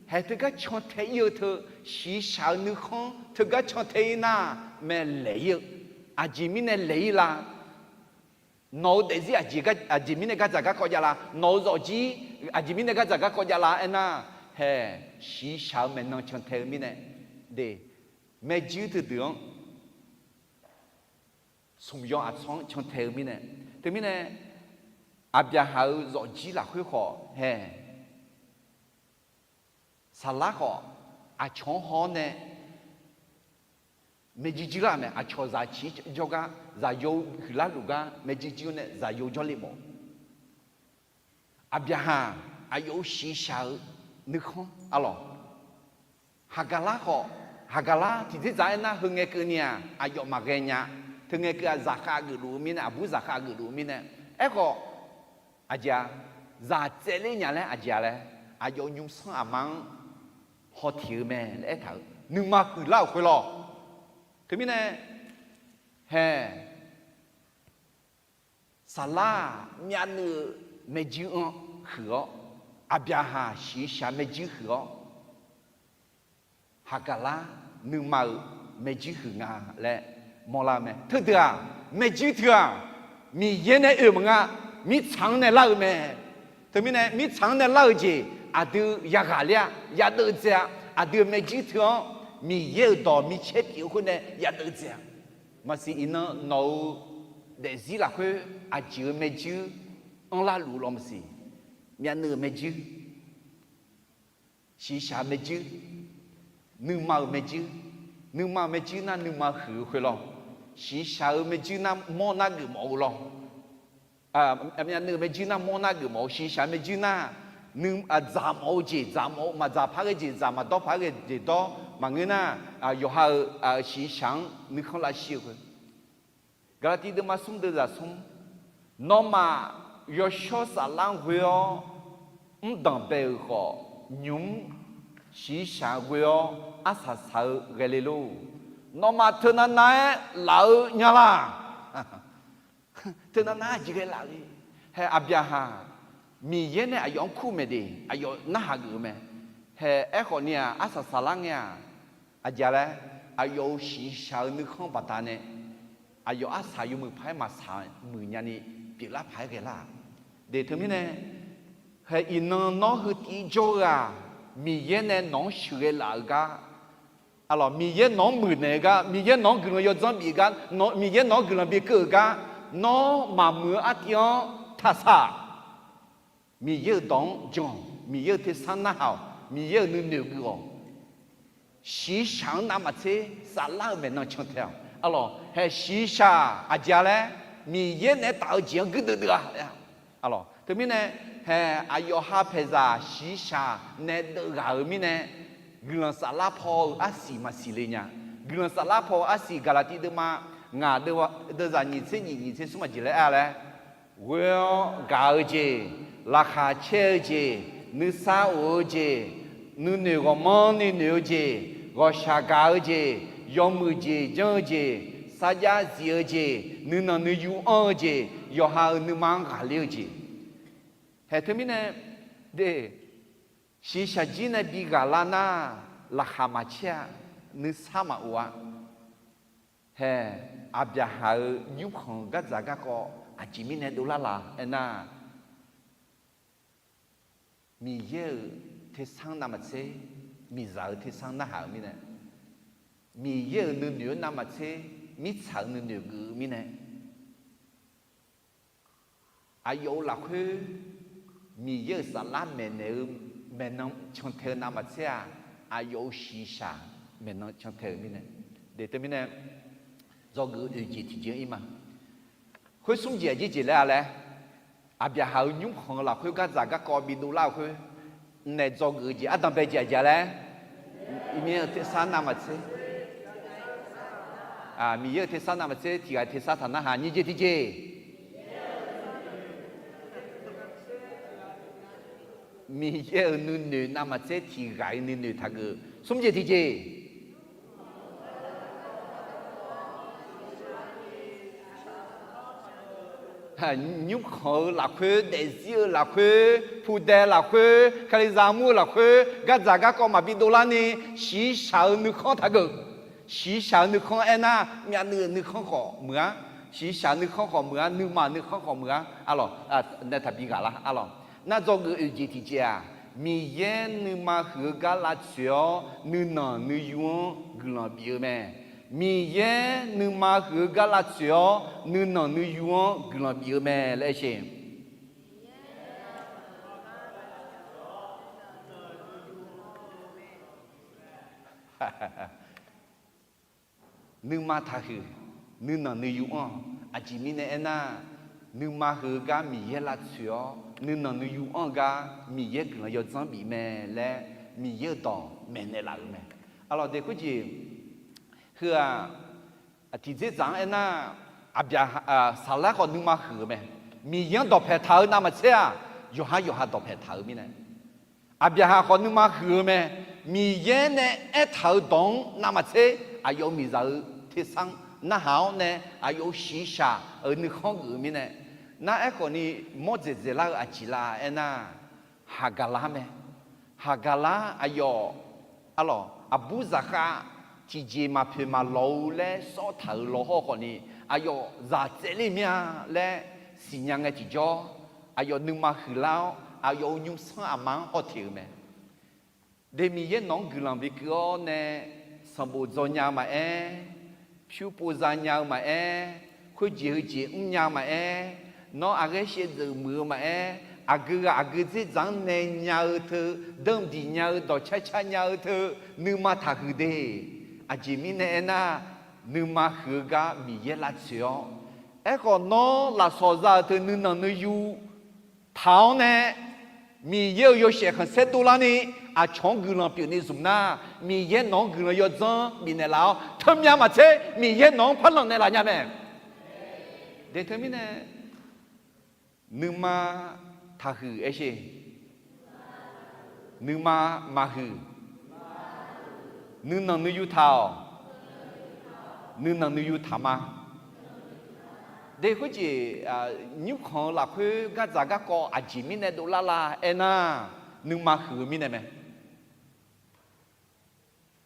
Haeq teugar cantae ir-eu teu, shiqshaq-eu nuikhanr teugar cantae ir nar, mae laeq ir-eu. Aqjeq mirnae laeq ir la? Nawq-eu daefzir aqjeq mirnae gardzaq garkawv jav la? Nawq-eu zawqjir aqjeq mirnae gardzaq garkawv jav la aernar, haeq shiqshaq-eu maeqnan cantae-eu mirnae, de, maerjuir teudeuq-anr smq yawq aqtsawr-anr cantae-eu mirnae. Teumirnae, Aqbyaqhaq-euq zawqjir lafkhoer khawf hae, Saqlar khawf aqcawq-anr haw-awr nae maerjuir juir lar mae. Aqcawq zaq ciq jawrgar, zaqyo huiqlar luf gar maerjuir juir-awr nae zaqyo jawrle mawf-eu. Aqbyaqhaq aqyawf-euq shiqshaq-eu nuikhanr arlawq. Haqgaqlar khawf, Haqgaqlar tiqdzer dzaq-aer nar heungae keuvni-aq aqyawf maqghae nya. Teungae keuv-aq zaqkhav geufluf-eu mirnae, aqbur zaqkhav geufluf-eu mirnae. Aerkhawf, aqjeq-a, zaq tsaevler nya laer aqjeq-a laer, aqyawf nymrsanr aqma-anr hawteq-eu mae laer aertaq-euq nuima huiqlar-euq khoerlawr. Teumirnae, hae, Saqlar-aq myavnuiv-eu maerjuir-anr huiq-awr, Aqbyaqhaq shiqshaq maerjuir huiq-awr, Haqgaqlar nuima-euq maerjuir huiq nga laer mawrlar-eu mae. Teudeuq-aq, maerjuir teu-aq, Miqyaer nae oe-euq maqnga, mirtsaq-anr nae lar-eu mae. Teumirnae mirtsaq-anr nae lar-eu jeq aqdui yaghaq ler-a, yadeuv dzae-a. Aqdui-euq maerjuir teu-anr Miqyaer-euq dawq micaer pyeuf-eu khoer nae yadeuv dzae-a. Maqsiq iqnan nawq-euq daefzir lafkhoer aqjeq-euq maerjuir anrlar luf-eu lawr maqsiq. Myavnuiv-euq maerjuir, shiqshaq-eu maerjuir, nuima-euq maerjuir. Nuima-euq maerjuir nar nuima huiq-eu khoerlawr. Shiqshaq-eu maerjuir nar mawr nar geufmawf-eu lawr. Myavnuiv-euq maerjuir nar mawr nar geufmawf-eu, shiqshaq maerjuir nar dzaq mawf-eu jeq dzaq mawf-eu, maqdzaq par ghae jeq dzaq, maqdawr par ghae jeq dawr maqngeur nar, yawqha-euq shiqshaq-anr nuikhanr lavshir-eu khoer. Gaqlaqtiv deuvma smr deuvzaq smr, nawmaf yawshawr saflar-anr ghoe-awr, mrdanq bae-euq khawf, nymq-mr shiqshaq ghoe-awr arsaq saq-eu ghae le lor. Nawmaf teunav nav-aer laf-eu nya la? Teunav nav-aer aqjeq ghae laf le. Hae Aqbyaqhaq, Miqyaer nae aqyawf-anr kur maeq de, aqyawf narhaq geuf-eu mae. Hae aerkhawf ni-aq, arsaq saqlar ngae-aq, aqjeq laer, aqyawf-euq shiqshaq-eu nuikhanr baqdanae, aqyawf arsaq yawmuiq paq-aer maqsaq muiq nyani pyeuflar paq-aer ghae lar-aq. De teumirnae, hae iqnan nawr heu tiv jawr-eu-aq, Miqyaer nae nawq-anr sheuqghae laf-euq gar, Arlawq, Miqyaer nawq-anr muiqnaeq-eu gar, Miqyaer nawq-anr guiqlanq yawdzanr bif-eu gar, Miqyaer nawq-anr guiqlanq bikeuv-euq gar, nawr maqmuiq-eu artiv-anr taqsaq. Miqyaer-euq dawq-anr jan-awq. Miqyaer-euq tersar narhaq-awq. Miqyaer-euq nuinoeq geuf-awq. Shiqshaq-anr navmaqtser saflar-eu maeqnan cantae-awq. Arlawq, hae shiqshaq aqjeq-a laer, Miqyaer naeq-aer taf-eu jeq-anr guirdeuv deuv-a. Arlawq, Teumirnae, hae, aqyawf ha paeqzaq shiqshaq nae deuvghaq-euq mirnae, guiqlanq saflar paw-eu arsiq maqsiq le nya. Guiqlanq saflar paw-eu arsiq Gaqlaqtiv deuvma ngaq deuvzaq nyiq tser nyiq nyiq tser smr maqjeq laer aer-a laer, ghoe-awr gaq-eu jeq, laqkhaq caer-eu jeq, nuisar of-eu jeq, nuinoeq ghawqmanrni noeq-eu jeq, ghawqshaq gaq-eu jeq, yawmuiq jeq janr-eu jeq, sarjax zif-eu jeq, nuinanq nuiyu anr-eu jeq, yawqha-euq nuima-anr ghaqler-eu jeq. Hae teumirnae, de, shiqshaq jir nae bi ghaqlar nar, laqkhaq maqcaer-a, nuisar maqof-a. Hae, Aqbyaqhaq-euq nymrkhanq-eu gardzaq garkawv aqjeq mirnae dovlar la aernar, Miqyaer-euq tersar navmaqtser, miqzaq-euq tersar narhaq-eu mirnae, Miqyaer-euq nuinoeq-anr navmaqtser, mirtsaq-euq nuinoeq geuf-eu mirnae, aqyawf-euq lafkhoer Miqyaer-euq saflar maeqnaeq-eu maeqnan cantae-eu navmaqtser-aq, aqyawf-euq shiqshaq maeqnan cantae-euq mirnae, de teumirnae, dzawgeuf oeq jeq tiqjeq-anr ir ma. Khoer smr jeq aqjeq jeq laer-a laer, Aqbyaqhaq-euq nymrkhanq-eu lafkhoer gardzaq garkawv bidov lar-eu khoer, naef dzawgeuf-eu jeq ardanqbae jeq aqjeq-a laer, Miqyaer-euq tersar navmaqtser, Miqyaer-euq tersar navmaqtser tiq ghaq tersar taq narhaq nyiq jeq tiqjeq. Miqyaer-euq nuinoeq navmaqtser tiq ghaq-iq nuinoeq taqgeuf smr jeq tiqjeq. Nymrkhanq-eu lafkhoer, daefzir-eu lafkhoer, pudae lafkhoer, kalizaq mur-eu lafkhoer, gardzaq garkawv maqbi dovlar ni, shiqshaq-eu nuikhanr taqgeuf. Shiqshaq-eu nuikhanr aernar, myavnuiv-euq nuikhanr khawf muiq-ar, shiqshaq nuikhanr khawf muiq-ar, nuima nuikhanr khawf muiq-ar, arlawq, nae taqbi ghaq lar arlawq. Nar dzawgeuf oeq jeq tiqjeq-aq, Miqyaer nuima huiq-eu gar lavtsoeq-awr nuinanq nuiyu-anr guiqlanq bif-eu mae. Miqyaer nuima huiq-eu gar lavtsoeq-awr nuinanq nuiyu-anr guiqlanq bif-eu mae laer aer sher. Nuima taqhuiq, nuinanq nuiyu anr-awq. Aqjeq mirnae aernar, nuima huiq-eu gar Miqyaer lavtsoeq-awr nuinanq nuiyu anr-eu gar Miqyaer guiqlanq yawdzanr bif mae laer Miqyaer-euq dawq maeqnaeq laf-euq mae. Arlawq de khoerjeq heu-aq, tiqdzerdzaq-anr aernar, Aqbyaqhaq, saqlar khawf nuima huiq-eu mae. Miqyaer-anr dawqpaeq taq-eu navmaqtser-aq, yawqhar yawqha dawqpaeq taq-eu mirnae, Aqbyaqhaq khawf nuima huiq-eu mae. Miqyaer nae aertaq-eu dawq-anr navmaqtser, aqyawf-euq miqzaq-eu tersar-anr narhaq-awr nae, aqyawf-euq shiqshaq-euq nuikhanr geuf-eu mirnae, nar aerkhawf ni mawr dzaeqdzaeq lar-eu aqjeq la aernar, Haqgaqlar mae. Haqgaqlar aqyawf, arlawq, aqbur zaqkhav tiqjeq maqpoeq maqlawq-eu laer sawr taq-euq lawhawr khawf ni, aqyawf zaq tsaevler mir-a laer siqnya ngae tiqjawr, aqyawf nuima huiqlar-awr aqyawf-euq nymrsanr aqma-anr hawteq-euq mae. De Miqyaer nawq-anr guiqlanq bikeuv-awr nae, sanqbof dzaw nya-eu maqaer, pyur pov za nya-eu maqaer, khoerjeq heujeq mrnya-eu maqaer, nawr aqghaer shaevdzeuf muiq-eu maqaer, aqgeu ghaq aqgeu dzerdzaq-anr nae nya-eu teu, danqdiq nya-eu dawqcar car nya-eu teu, nuima taqhuiq de. Aqjeq mirnae aernar, nuima huiq-eu gar Miqyaer lavtsoeq-awr, aerkhawf nawr lafsawq za-euq teu nuinanq nuiyu taq-awr nae, Miqyaer-euq yawshaef khanqsaer dovlarni, aqcawq-anr guiqlanq pyeufni zmq nar, Miqyaer nawq-anr guiqlanq yawdzanr bifnaeq laf-awr, teumyav maqtser Miqyaer nawq-anr par lanq naeqlaf nya mae. De teumirnae, nuima taqhuiq aer sher. Nuima maqhuiq. Nuinanq nuiyu taq-awq. Nuinanq nuiyu taq ma. De khoerjeq, nymrkhanq-eu lafkhoer gardzaq garkawv aqjeq mirnae dovlar la aernar, nuima huiq-eu mirnae mae.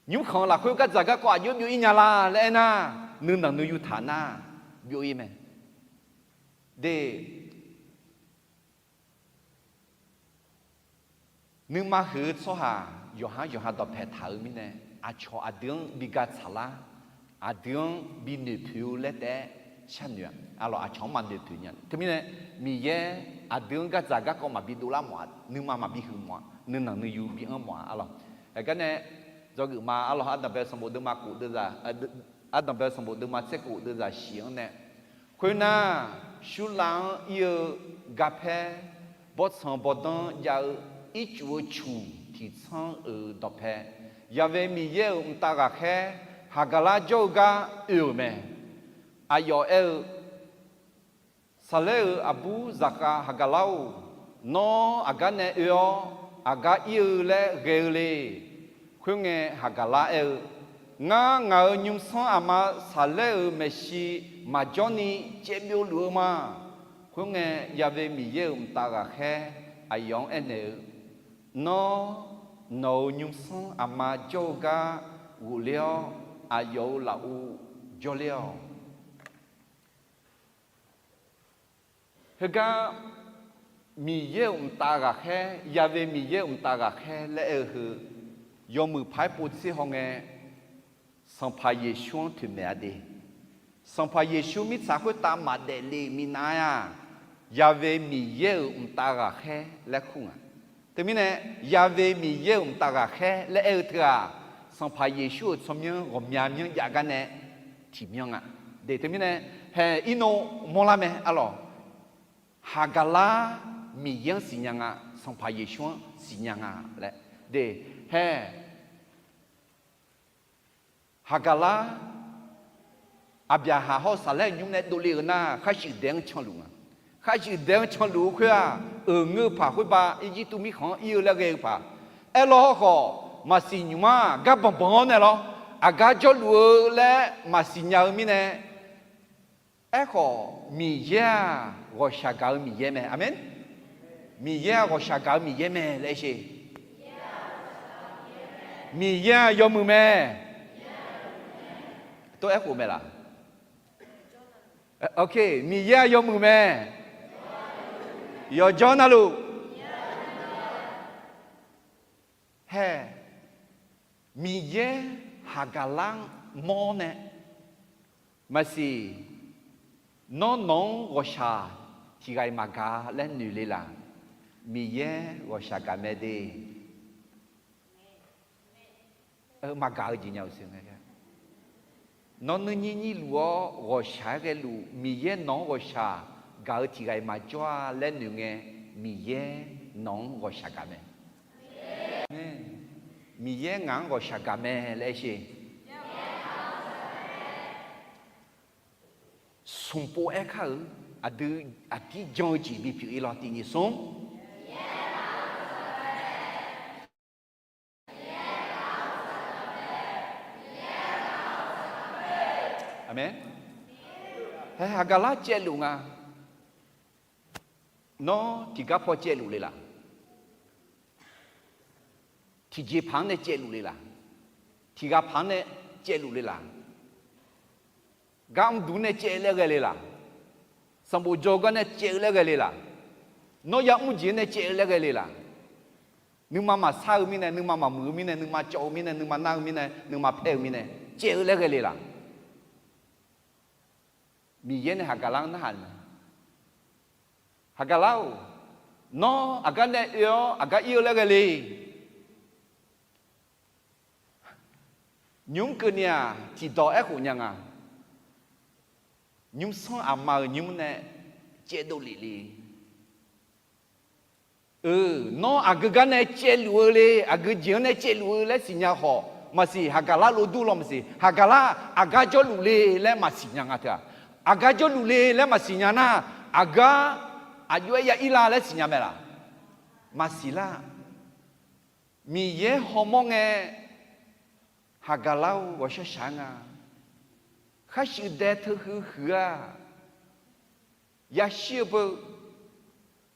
Nymrkhanq-eu lafkhoer gardzaq garkawv aqjox byov-ir nya la laer aernar, nuinanq nuiyu taq nar byov-ir mae. De, nuima huiq-eu tsawrhaq yawqhar yawqha dawqpae taq-eu mirnae, aqcawq aqdui-anr bi ga tsaqlar, aqdui-anr bi noeqpoeq-eu laer taef-aer sharnoeq-a. Arlawq, aqcawq-anr maqnoeqpoeq nya. Teumirnae, Miqyaer aqdui-anr gardzaq garkawv maqbi dovlar mawf-a, nuima maqbi huiq mawf-a, nuinanq nuiyu bi anr mawf-a. Arlawq, aqgar nae dzawgeuf ma. Arlawq, ardanqbae sanqbof deuvma khof deuvzaq, ardanqbae sanqbof deuvma tser khof deuvzaq shiq-anr nae, khoernar, shurlav-anr ir-eu garpaer bawrtsanq bawrdanr jav-eu ircuf-eu cuq tiqtsanr-euq dawqpae, Yaqve Miqyaer-euq mqtav ghaqkhaer Haqgaqlar jawr-eu gar oe-euq mae. Aqyawf aer-eu, Saqlaer-euq aqbur zaqkhav Haqgaqlar-or, nawr aqgar nae oe-awr aqgar ir-eu laer ghae-eu le. Khoerngae, Haqgaqlar aer-eu, Ngar, ngaq-euq nymrsanr aqma Saqlaer-euq maeqshi maqjawr ni caevbyov luf-eu ma. Khoerngae, Yaqve Miqyaer-euq mqtav ghaqkhaer aqyawf-anr aernaeq-eu, Nawr, nawq-euq nymrsanr aqma jawr-eu gar ghofler-awr, aqyawf-euq lafov jawrler-awq. Heugar Miqyaer-euq mqtav ghaqkhaer, Yaqve Miqyaer-euq mqtav ghaqkhaer laer aer-eu heu, yawmuiq paq-aer povtser hawngae, Sanqpaq Yeqsur-anr toeqmaeq-a de. Sanqpaq Yeqsur mirtsaq khoertav maqdaef le-euq minav-aq, Yaqve Miqyaer-euq mqtav ghaqkhaer laer kur nga. Teumirnae, Yaqve Miqyaer-euq mqtav ghaqkhaer laer aer-eu teu-aq, Sanqpaq Yeqsur-euq tsawrmyanr ghawqmya myanr jav gar nae tiqmyanr nga. De, teumirnae, hae, irnov mawrlar mae arlawq. Haqgaqlar Miqyaer-anr siqnya nga, Sanqpaq Yeqsur-anr siqnya nga laer. De, hae, Haqgaqlar Aqbyaqhaq hawr-eu Saqlaer nymr nae dovle-euq nar, kharshuif daef-anr canluf nga. Kharshuif daef-anr canluf-eu khoer-aq, euq ngeur-eu paq khoerba Irjirtuv mirkhanq-anr ir-eu laer ghae-eu paq. Aerlawr hawrkhawf, maqsiq nymq-aq gar banqbanq-awr nae lawr, aqgar jawrluf-eu laer maqsiq nya-eu mirnae, Aerkhawf, Miqyaer-aq, ghawqshaq gaq-eu Miqyaer mae. Aqmeq. Miqyaer-aq, ghawqshaq gaq-eu Miqyaer mae laer aer sher. Miqyaer-aq, yawmuiq mae. Tov aerkhof mae laq? Ok, Miqyaer-aq, yawmuiq mae. Yawqjawr navluf. Hae, Miqyaer Haqgaqlar-anr mawr nae, maqsiq, nawr nawq-anr ghawqshaq tiq ghaq-iq maqgaq laer noeq le laq? Miqyaer ghawqshaq gaq mae de. Maqgaq-eu jeq nya-eu siq ngae. Nawr nuirnyir nyir luf-awr ghawqshaq-aer ghaeluf, Miqyaer nawq-anr ghawqshaq gaq-eu tiq ghaq-iq maqjawr-a laer noeq ngae, Miqyaer nawq-anr ghawqshaq gaq mae. Miqyaer ngaq-anr ghawqshaq gaq mae laer aer sher. Smq pov aer kar-euq aqdui aqdir jan-eu jeq bipyeuf-ir lawr tiq nyiq smr. Aqmeq. Hae, Haqgaqlar caevluf nga. Nawr tiqgar paw caevluf le laq? Tiqjeqpaq-anr nae caevluf le laq? Tiqghaq paq-anr nae caevluf le laq? Gar mrduq nae caev-eu laer ghae le laq? Sanqbof jawr-eu gar nae caev-eu laer ghae le laq? Nawr yamr jeq-anr nae caev-eu laer ghae le laq? Nuima maqsar-eu mirnae, nuima maqmuiq-eu mirnae, nuima cawv-eu mirnae, nuima nar-eu mirnae, nuima paer-eu mirnae, caev-eu laer ghae le laq? Miqyaer nae Haqgaqlar-anr narhaq-eu mae. Haqgaqlar-or, nawr aqgar nae oe-awr aqgar ir-eu laer ghae le. Nymq-mr keuvni-aq tiqdawq aerkhof nya nga. Nymrsanr aqma-euq nymr nae caevdov lef le. Eu, nawr aqgeu gar nae caevluf-eu le, aqgeu jeq-anr nae caevluf-eu laer siqnya khawf maqsiq, Haqgaqlar lov dur law maqsiq, Haqgaqlar aqgar jawrluf le laer maqsiq nya nga teu-aq. Aqgar jawrluf le laer maqsiq nya nar, aqgar aqjox-aer ya ir la laer siqnya mae laq? Maqsiq lar. Miqyaer hawmawr ngae, Haqgaqlar-or, ghawqshaq shaq-aer nga. Khar shuif dae teu huiq huiq-aq, yashir-eu beu.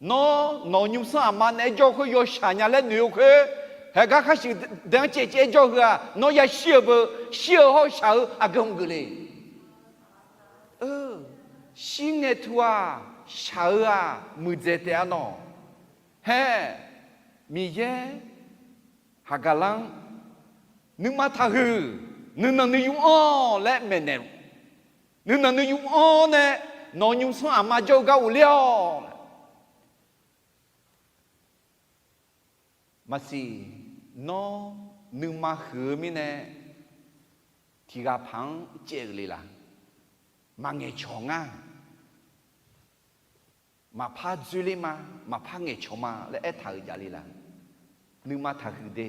Nawr nawq-euq nymrsanr aqma naeq-aer jawr-eu khoer yawshaq nya laer noeq-eu khoer, haegar khar shuif dae-anr caev caev-aer jawr-eu heu-aq, nawr yashir-eu beu. Shir-eu hawr-eu shaq-eu aqgeu hmq geuf le. Shir ngae tu-aq, shaq-eu-aq muiqdzaeq taef-a nawq. Hae, Miqyaer Haqgaqlar-anr nuima taqhuiq, nuinanq nuiyu anr-awq laer maeqnaeq. Nuinanq nuiyu anr nae nawq-euq nymrsanr aqma jawr-eu gar ghofler-awq. Maqsiq, nawr nuima huiq-eu mirnae tiqghaq paq-anr caev-euq le laq? Maqngaeq cawq ngar. maqpar dzoerler ma, maqpar ngaeqcawq ma laer aertaq-euq javle la? Nuima taqhuiq de.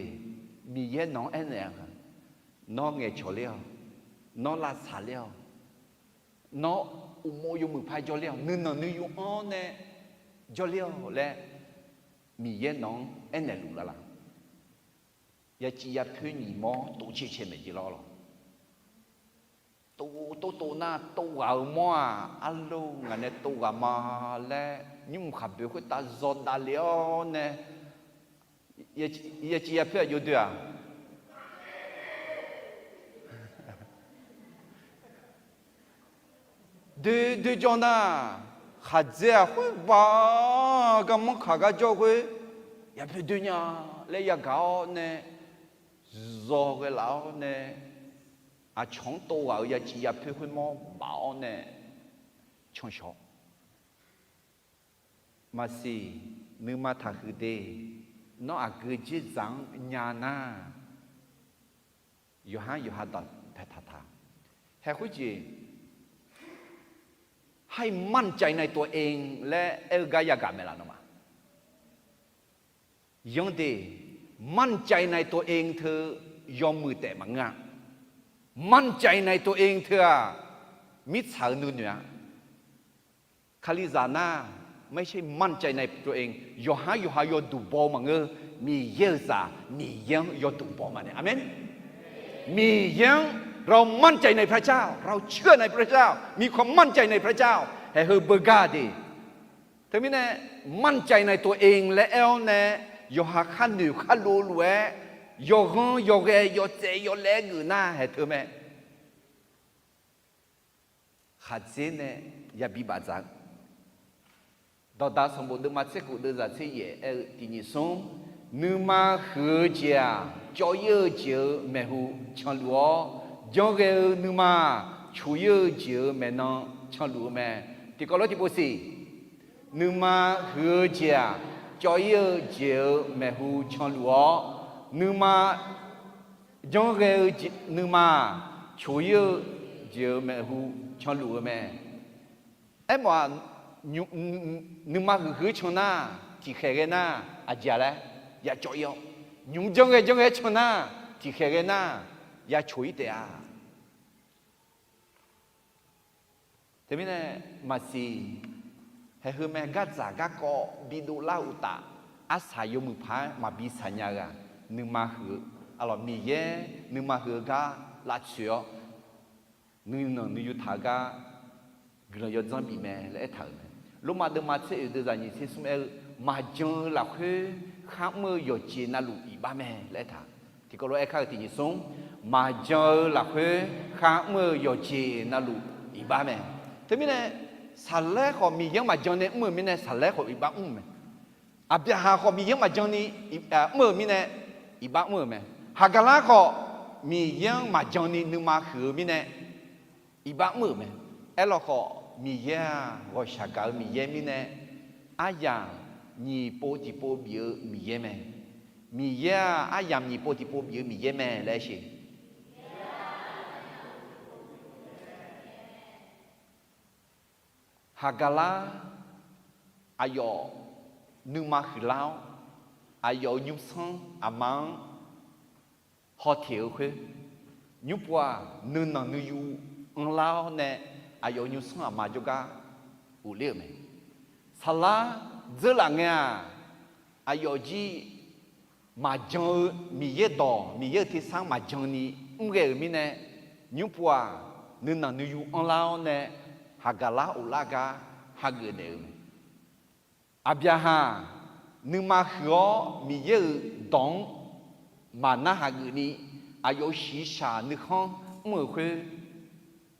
Miqyaer nawq-anr aernaeq-a, nawr ngaeqcawq ler-awq, nawr lavtsaq ler-awq, nawr uqmov yawmuiq par jawrler-awq, nuinanq nuiyu-anr nae jawrler-awq laer Miqyaer nawq-anr aernaeq luf lala? Yaciv yapoer nyiq mawr tov caer caer maeq jeq lawr lawq. Tov tov tov nar tov ghaq-eu mawr-aq, arlor ngaq nae tov ghaq ma laer nymr mq khaqboeq khoertav zawdav le-awr nae, yaciv yapoer aqjox doe-aq, doe doe jawr nar, khaqdzae-aq khoerba-a, garmanr kaq gar jawr khoer, yapoer doe nya laer yagaq-awr nae, zawghae laf-awr nae, aqcawq-anr tov ghaq-euq yaciv yapoer khoermawr baf-awr nae, canshawq. Maqsiq, nuima taqhuiq de. Nawr aqgeu dzerdzaq-anr nya nar, yawqhar yawqha dawq paeqtaq taq. แฮะ khoerjeq ให้มั่นใจในตัวเอง laer aer-eu gar yagaq maeq laf nawmaf. Yanr de, มั่นใจในตัวเอง teu yawmuiq taef maqngeur-a. มั่นใจในตัวเอง teu-aq, mirtsaq-euq nuinoeq-a. Kalizaq nar, ไม่ใช่มั่นใจในตัวเอง, yawqhar yawqha yawduq baw-eu maqngeur. Miqyaer-euq zaq, Miqyaer-anr yawduq baw ma nae. Aqmeq. Miqyaer-anr เรามั่นใจในพระเจ้า, เราเชื่อในพระเจ้า, มีความมั่นใจในพระเจ้า haeq heu beugar de. Teumirnae มั่นใจในตัวเอง laer aer-awr nae, yawqha kharnoeq kharlov lof-aer, yawghanr yawghae yawtsaev yawlaer geuf nar haeq teu mae. Khaqdzer nae yabi bafdzaq-eu Dawqdaq sanqbof deuvma tser khof deuvzaq tser yaef aer-eu tiq nyiq smr, nuima huiq-eu jeq-aq, cawv-ir-eu jeq-euq maeqhu canluf-awr, janrghae-eu nuima-aq, coq-ir-eu jeq-euq maeqnan canluf-eu mae. Tiqkawv lof tiqpov siq, nuima huiq-eu jeq-aq, cawv-ir-eu jeq-euq maeqhu canluf-awr, nuima janrghae-eu nuima-aq, coq-ir-eu jeq-euq maeqhu canluf-eu mae. Aermawf-aq, nuima huiqhuiq-aer can nar, tiqkhaeq ghae nar, aqjeq-a laer ya cawv-ir-awr, nymq-mr janrghae janrghae-aer can nar, tiqkhaeq ghae nar, ya coq-ir taef-a. Teumirnae maqsiq, haeq heu mae, gardzaq garkawv bidov lar uqtaf, arsaq yawmuiq paq-aer maqbi saqnya-eu ghaq, nuima huiq-eu, arlawq Miqyaer nuima huiq-eu gar lavtsoeq-awr, nuinanq nuiyu taq-eu gar guiqlanq yawdzanr bif mae laer aertaq-euq mae. Lormav deuvma tser oeq deuvzaq nyiq tser smr aer-eu, maqjan-eu lafkhoer kharmr-eu yawqjeq navluf iqbax mae laer aertaq. Tiqkawv lof-aer kar-eu tiq nyiq smr, maqjan-eu lafkhoer kharmr-eu yawqjeq navluf iqbax mae. Teumirnae, saqlaer khawf Miqyaer-anr maqjan nae mr-euq mirnae, saqlaer khawf iqbax mr-eu mae. Aqbyaqhaq khawf Miqyaer-anr maqjan ni mr-euq mirnae, iqbax mr-euq mae. Haqgaqlar khawf Miqyaer-anr maqjan ni nuima huiq-eu mirnae, iqbax mr-euq mae. Aerlawkhawf, Miqyaer-aq, ghawqshaq gaq-eu Miqyaer mirnae, aryamq nyiq pov tiqpov bif-eu Miqyaer mae. Miqyaer-aq, aryamq nyiq pov tiqpov bif-eu Miqyaer mae laer aer-eu Haqgaqlar, aqyawf nuima huiqlar-awr, aqyawf-euq nymrsanr aqma-anr hawteq-eu khoer, nymrpov-aq nuinanq nuiyu anrlar-awr nae, aqyawf-euq nymrsanr aqma jawrgar ghofler-euq mae. Saqlar dzeurlaf ngae-aq, aqyawf jir maqjan-eu Miqyaer dawq, Miqyaer-euq tersar-anr maqjan ni mrghae-euq mirnae, nymrpov-aq nuinanq nuiyu anrlar-awr nae, Haqgaqlar ghoflar gar hageuf naeq-euq mae. Aqbyaqhaq nuima huiq-awr Miqyaer-euq dawq-anr maqnar hageuf ni, aqyawf-euq shiqshaq nuikhanr mr-euq khoer,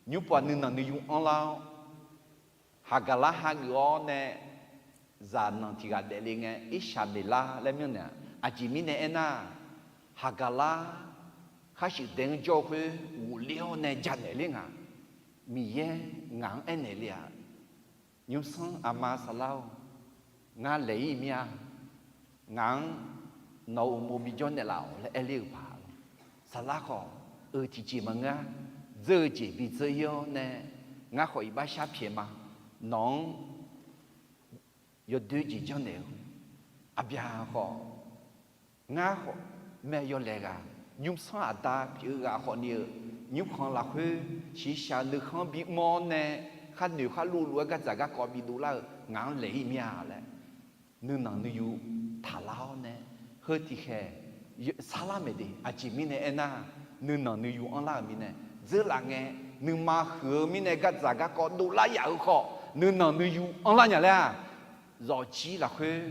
nymrpov-aq nuinanq nuiyu anrlar-awr, Haqgaqlar hageuf-awr nae, zaqnanq tiq ghaq daefle ngae, Irshaqmeqlar laer myanrnaeq-aq, aqjeq mirnae aernar, Haqgaqlar khar shuif dae-anr jawr-eu khoer ghofler-awr nae janaeq ler nga. Miqyaer ngaq-anr aernaeq le-aq, nymrsanr aqma saqlar-or, ngar laeq-ir mir-a. Ngaq-anr nawq-euq uqmov bijawr naeqlaf-awq laer aer ler-euq paq-a. Saqlar khawf, eu tiqjeq maqngeur-a. Dzeur-eu jeq bidzeur-ir-awr nae, ngar khawf iqbax shar pyaeq ma. Nawq-anr yawdoer jeq janrnaeq-eu, Aqbyaqhaq khawf, ngar khawf, mae yawlaeq ghaq, nymrsanr aqda pyeuf-eu ghaq khawfni-eu, nymrkhanq lafkhoer shiqshaq-eu nuikhanr bimr-awr nae, khar noeq khar luvluv-aer gardzaq garkawv bidov lar-eu ngaq-anr laeq-ir mir-a laer, nuinanq nuiyu taqlar-awr nae, heu tiqkhaeq sarlar maeq de. Aqjeq mirnae aernar, nuinanq nuiyu anrlar-euq mirnae, dzeurlaf ngae, nuima huiq-eu mirnae gardzaq garkawv dovlar yaf-eu khawf, nuinanq nuiyu anrlar nya laer-aq, zawqjir lafkhoer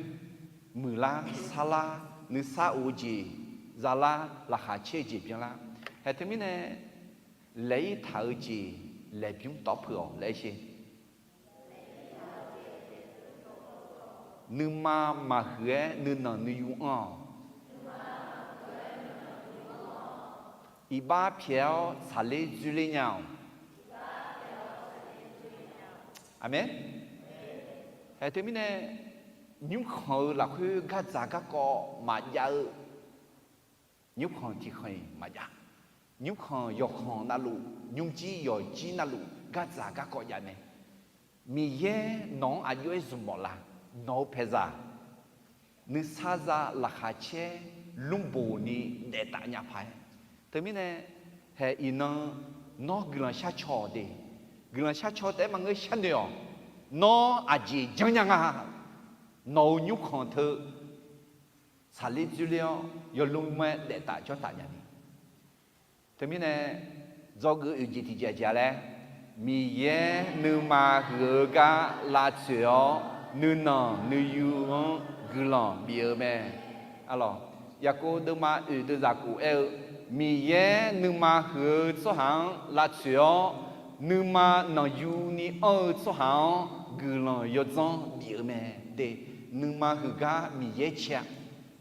muiqlar sarlar, nuisar of-eu jeq zalar, laqkhaq caer-eu jeq byanlar. Haeq teumirnae, laeq-ir taq-eu jeq laeqbymr tawv peuq-awq laer sher. Nuima maqhuiq-aer nuinanq nuiyu anr-awq. Iqbax pyaeq-awr tsaqler dzoerler nya-awq. Aqmeq. Haeq teumirnae, nymrkhanq-eu lafkhoer gardzaq garkawv maqjav-eu, nymrkhanq tiqkhanq-iq maqjav. Nymrkhanq yawqkhanq navluf, nymrjir yawqjir navluf gardzaq garkawv jav mae. Miqyaer nawq-anr aqjox-aer zmq mawf la? Nawq-eu paeqzaq, nuisar za, laqkhaq caer, lmrboq ni daef taf nya paq-aer. Teumirnae, haeq iqnan, nawr guiqlanq shar caw-awq de. Guiqlanq shar caw taef-aer maqngeur sharnoeq-awq. Nawr aqjeq janrnya nga. Nawq-euq nymrkhanq teu tsaqler dzoerler-awr, yawlmr-aer daef taf jawr taf nya ni. Teumirnae, dzawgeuf-eu oeq jeq tiqjeq aqjeq-a laer, Miqyaer nuima huiq-eu gar lavtsoeq-awr, nuinanq nuiyu-anr guiqlanq bif-eu mae. Arlawq, Yaqkov deuvma oeq deuvzaq khof aer-eu, Miqyaer nuima huiq-eu tsawrhaq-anr lavtsoeq-awr, nuima nanqyuni anr-eu tsawrhaq-anr guiqlanq yawdzanr bif-eu mae de. Nuima huiq gar Miqyaer cae-a.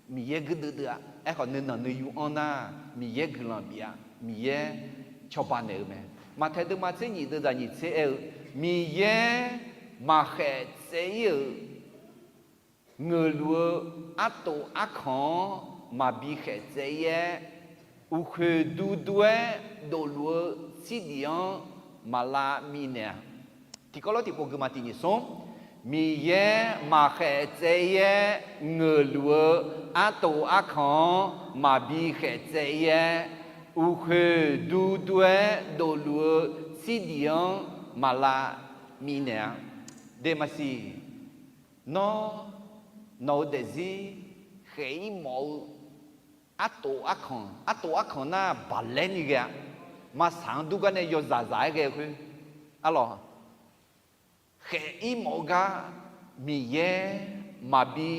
Miqyaer guirdeuv deuv-a. Aerkhawf, nuinanq nuiyu anr nar, Miqyaer guiqlanq bif-a. Miqyaer cawba naeq-eu mae. Maqtaeq deuvma tser nyiq deuvzaq nyiq tser aer-eu, Miqyaer maqkhaeq tsaev-ir-euq ngeuqluf-eu artof arkanq-anr maqbi khaeq tsaev-ir-aer, uqkhoeq duidui-aer dofluf-eu tsirdiq-anr maqlav minaeq-a. Tiqkawv lawr tiqkhof guiqma tiq nyiq smr, Miqyaer maqkhaeq tsaev-ir-aer ngeuqluf-eu artof arkanq-anr maqbi khaeq tsaev-ir-aer, uqkhoeq duidui-aer dofluf-eu tsirdiq-anr maqlav minaeq-a. Deqmaqsiq, nawr, nawq-eu daefzir khaeq-ir mawf-eu artof arkanq, artof arkanq nar baqlaer ni ghae-a. Maqsaq-anr dur gar nae yawzaq zaq-aer ghae-eu khoer, arlawq, khaeq-ir mawf-eu gar Miqyaer maqbi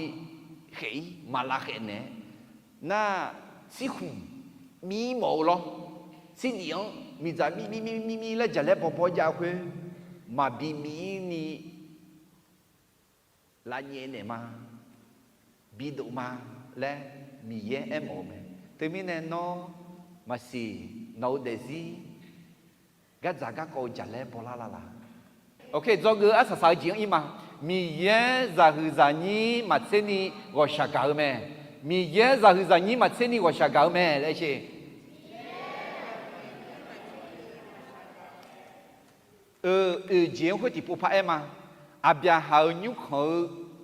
khaeq-ir, maqlav khaeq naeq-aer nar, tsirkhmq mir mawf-eu lawr, tsirdiq-anr miqdzaq mir mir mir mir mir laer jaqlaer bawbaw jav-eu khoer, maqbi mir ni lavnyaev naeq ma, bidov ma laer Miqyaer aermawf-eu mae. Teumirnae nawr maqsiq, nawq-eu daefzir gardzaq garkawv-eu jaqlaer bawlar lala. Ok, dzawgeuf-eu arsaq saq-eu jeq-anr ir ma. Miqyaer zaqhuiq zaqnyir maqtser ni ghawqshaq gaq-eu mae. Miqyaer zaqhuiq zaqnyir maqtser ni ghawqshaq gaq-eu mae laer sher. Eu, oeq jeq-anr khoer tiqpov paraer ma. Aqbyaqhaq-euq nymrkhanq-eu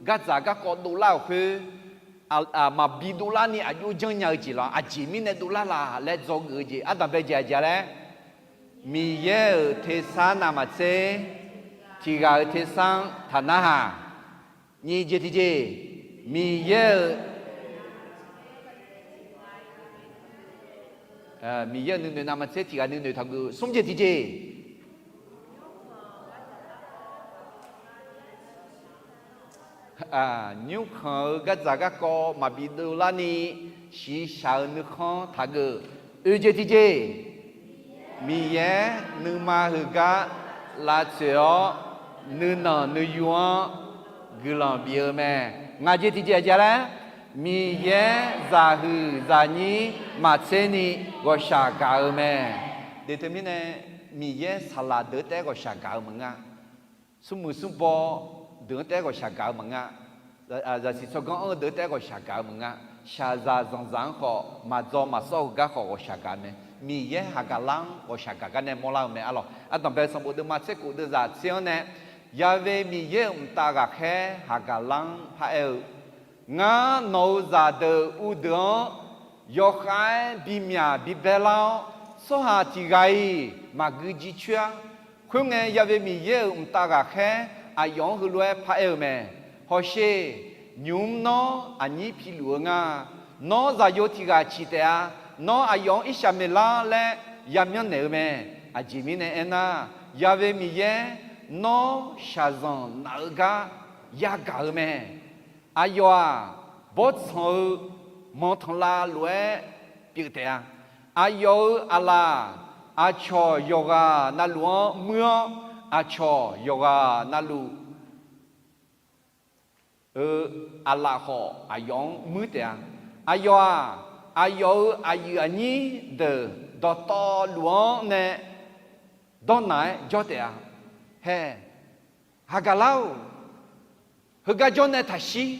gardzaq garkawv dovlar-euq khoer, maqbi dovlar ni aqjox janrnya-eu jeq lawr, aqjeq mirnae dovlar laf laer dzawgeuf-eu jeq ardanqbae jeq aqjeq-a laer, Miqyaer-euq tersar navmaqtser, tiq ghaq-euq tersar-anr taqnarhaq. Nyiq jeq tiqjeq, Miqyaer-euq, Miqyaer-euq nuinoeq navmaqtser tiq ghaq nuinoeq taqgeuf. Smr jeq tiqjeq, nymrkhanq-eu gardzaq garkawv maqbi dovlar ni shiqshaq-eu nuikhanr taqgeuf. Oeq jeq tiqjeq, Miqyaer nuima heugar lavtsoeq-awr, nuinanq nuiyu-anr guiqlanq bif-eu mae. Ngaq jeq tiqjeq aqjeq-a laer, Miqyaer zaqhuiq zaqnyir maqtser ni ghawqshaq gaq-eu mae. Deq teumirnae, Miqyaer saqlaq deuq-anr taef-aer ghawqshaq gaq-eu maqngeur. Smrmuiq smrbaw deuq-anr taef-aer ghawqshaq gaq-eu maqngeur. Zaqsiq tsawrganr anr-eu deuq-anr taef-aer ghawqshaq gaq-eu maqngeur. Shaqzaq zanqzaq-anr khawf, maqdzaw maqsawr-eu gar khawf ghawqshaq gaq mae. Miqyaer haqgaqlar-anr ghawqshaq gaq gar nae mawrlar-eu mae arlawq. Ardanqbae sanqbof deuvma tser khof deuvzaq tser-anr nae Ya've Miqyaer-euq mqtav ghaqkhaer Haqgaqlar-anr paraer-eu, Ngar nawq-euq zaqdeuq uvdeuq-anr yawkhav-aer bimyaq bibae lar-awr, tsawrhaq tiq ghaq-iq maqgui jircoer-ar. Khoerngae, Ya've Miqyaer-euq mqtav ghaqkhaer aqyawf-anr heulof-aer paraer-eu mae. Hawsher, nymq-mr nawr aqnyir piluf-eu nga. Nawr zaqyo tiq ghaq ciq taef-a. Nawr aqyawf-anr Irsaqmeqlar laer yamyanr naeq-eu mae. Aqjeq mirnae aernar, Ya've Miqyaer nawr shaqzanq naf-eu gar yagaq-eu mae. Aqyawf-aq, bawrtsanq-eu manqtanqlav lof-aer pyeuf taef-a. Aqyawf-euq aqlaf aqcawq yawqghaq navluf-anr muir-awr, aqcawq yawqghaq navluf-eu aqlaf khawf aqyawf-anr muir taef-a. Aqyawf-aq, aqyawf-euq aqyuif aqnyir deuq dawqtawvluf-anr nae dawrnaq-aer jawr taef-a. Hae, Haqgaqlar-or, heugar jawr nae taqshir.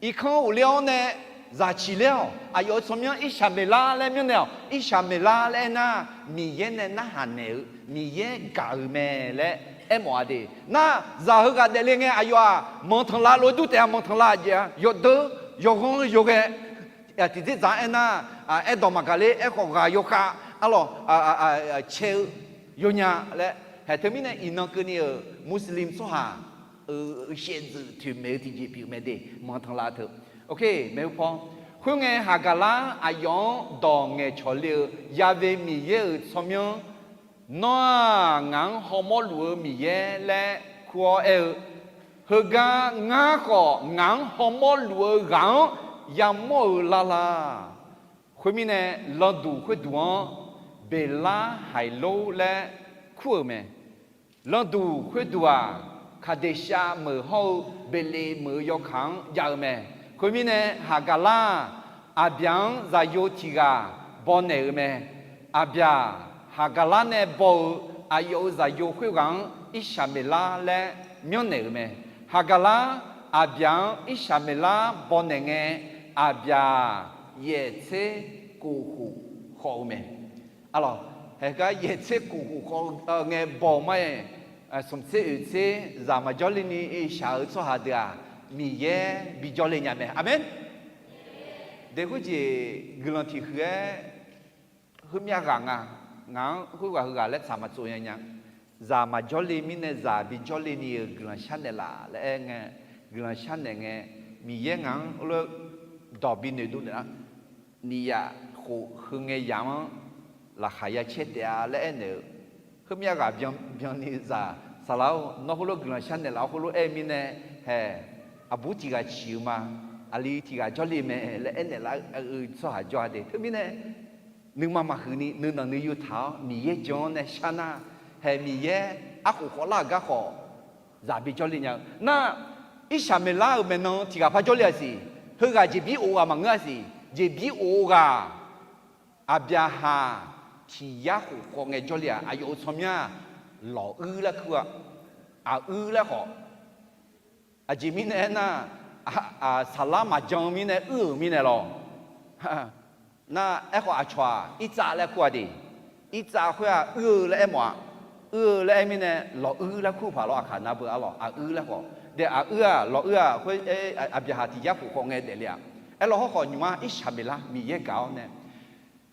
Irkanr ghofler-awr nae zaq ciq ler-awq. Aqyawf-euq tsawrmyanr Irsaqmeqlar laer myanrnaeq-awq. Irsaqmeqlar laer aernar, Miqyaer nae narhaq naeq-eu, Miqyaer gaq-euq mae laer aermawf-a de. Nar, zaq heughaq daefle ngae, aqyawf-aq, manqtanqlav lof-aer dur taef-a. Manqtanqlav aqjeq-a, yawdeur, yawghanr yawghae, tiqdzerdzaq-anr aernar, aerdawq maqgaq ler, aerkhawf ghaq yawkhav, arlawq, cae-eu yawnya laer. Haeq teumirnae iqnan keuvni-euq Muslim tsawrhaq-euq shaevdzeuf toeqmaeq-eu tiqjeq pyeuf mae de, manqtanqlav teu. Oke, maeqhu paw. Khoerngae, Haqgaqlar aqyawf-anr dawq ngaeqcawq le-eu, Ya've Miqyaer-euq tsawrmyanr, Nawr-aq, ngaq-anr hawmawr luf-eu Miqyaer laer kur-awr aer-eu, Heugar ngar khawf ngaq-anr hawmawr luf-eu ghaq-anr yamawr-eu lar la. Khoermirnae, landuq khoerduq-anr Beqlarhaiqlor laer kur-euq mae. Landuq khoerduq-aq, Kaqdeqshav meuq hawr-eu Beqleq meuq-eu yawkaq-anr jav-eu mae. Khoermirnae, Haqgaqlar-aq, Aqbyaq-anr zaqyo tiq ghaq bawnaeq-euq mae. Aqbyaq, Haqgaqlar nae baw-eu aqyawf-euq zaqyo khoerghaq-anr Irsaqmeqlar laer myanrnaeq-euq mae. Haqgaqlar, Aqbyaq-anr Irsaqmeqlar bawnaeq ngae, Aqbyaq yaeq tser kof khof khawf-eu mae. Arlawq, haeqgar yaeq tser kof khof khawf ngae baw-eu ma-aer, smq tser oeq tser zaq maqjawr le ni shaq-eu tsawrhaq deuq-aq, Miqyaer bijawr le nya mae. Aqmeq. Daeqkhoer jeq guiqlanq tiq huiq-aer, heumyav ghaq nga, ngaq-anr khoerghaq heughaq laer tsaq maqtsov nya nya. Zaq maqjawr le mirnae zaq bijawr le ni-euq guiqlanq sharnaeq laf laer aer ngae, guiqlanq sharnaeq ngae, Miqyaer ngaq-anr lof-aer dawq binoeq dov naeq-a. Nyiq yaf khof heu ngae yamq-anr laqkhaq ya caer taef-a laer aernaeq-eu, heumyav ghaq byan byan ni zaq saqlaq-or, nawr heulof guiqlanq sharnaeq laf-awr heulof aer-eu mirnae, haeq, aqbur tiq ghaq ciq-eu ma, aqli tiq ghaq jawrle mae laer aernaeq lar-eu tsawrhaq jawr-a de. Teumirnae, nuima maqhuiq ni nuinanq nuiyu taq-awr Miqyaer jan-anr nae shar nar, haeq Miqyaer arkhof khawvlar-euq gar khawf zaq bijawr le nya-eu nar, Irsaqmeqlar-euq maeqnan tiq ghaq par jawrle-a siq. Heughaq jeqbir of ghaq maqngeur-a siq. Jeqbir of ghaq, Aqbyaqhaq tiq yar khof khawf ngae jawrle-aq, aqyawf-euq tsawrmyanr-aq, lawquir laer kur-a, aquir laer khawf. Aqjeq mirnae aernar, saqlar maqjan-eu mirnae uir-euq mirnae lawq. Nar, aerkhawf aqcawq-aq irtsav laer kur-a de. Irtsav khoer-aq uir-eu laer aermawf-a. Uir-eu laer aer mirnae lawquir laer kur paq lawr, aqkaq nar beu arlawq, aquir laer khawf. Dae aquir-aq lawquir-aq khoer, Aqbyaqhaq tiq yar khof khawf ngae daefle-aq. Aerlawq hawrkhawf nymq-mr Irsaqmeqlar Miqyaer gaq-awr nae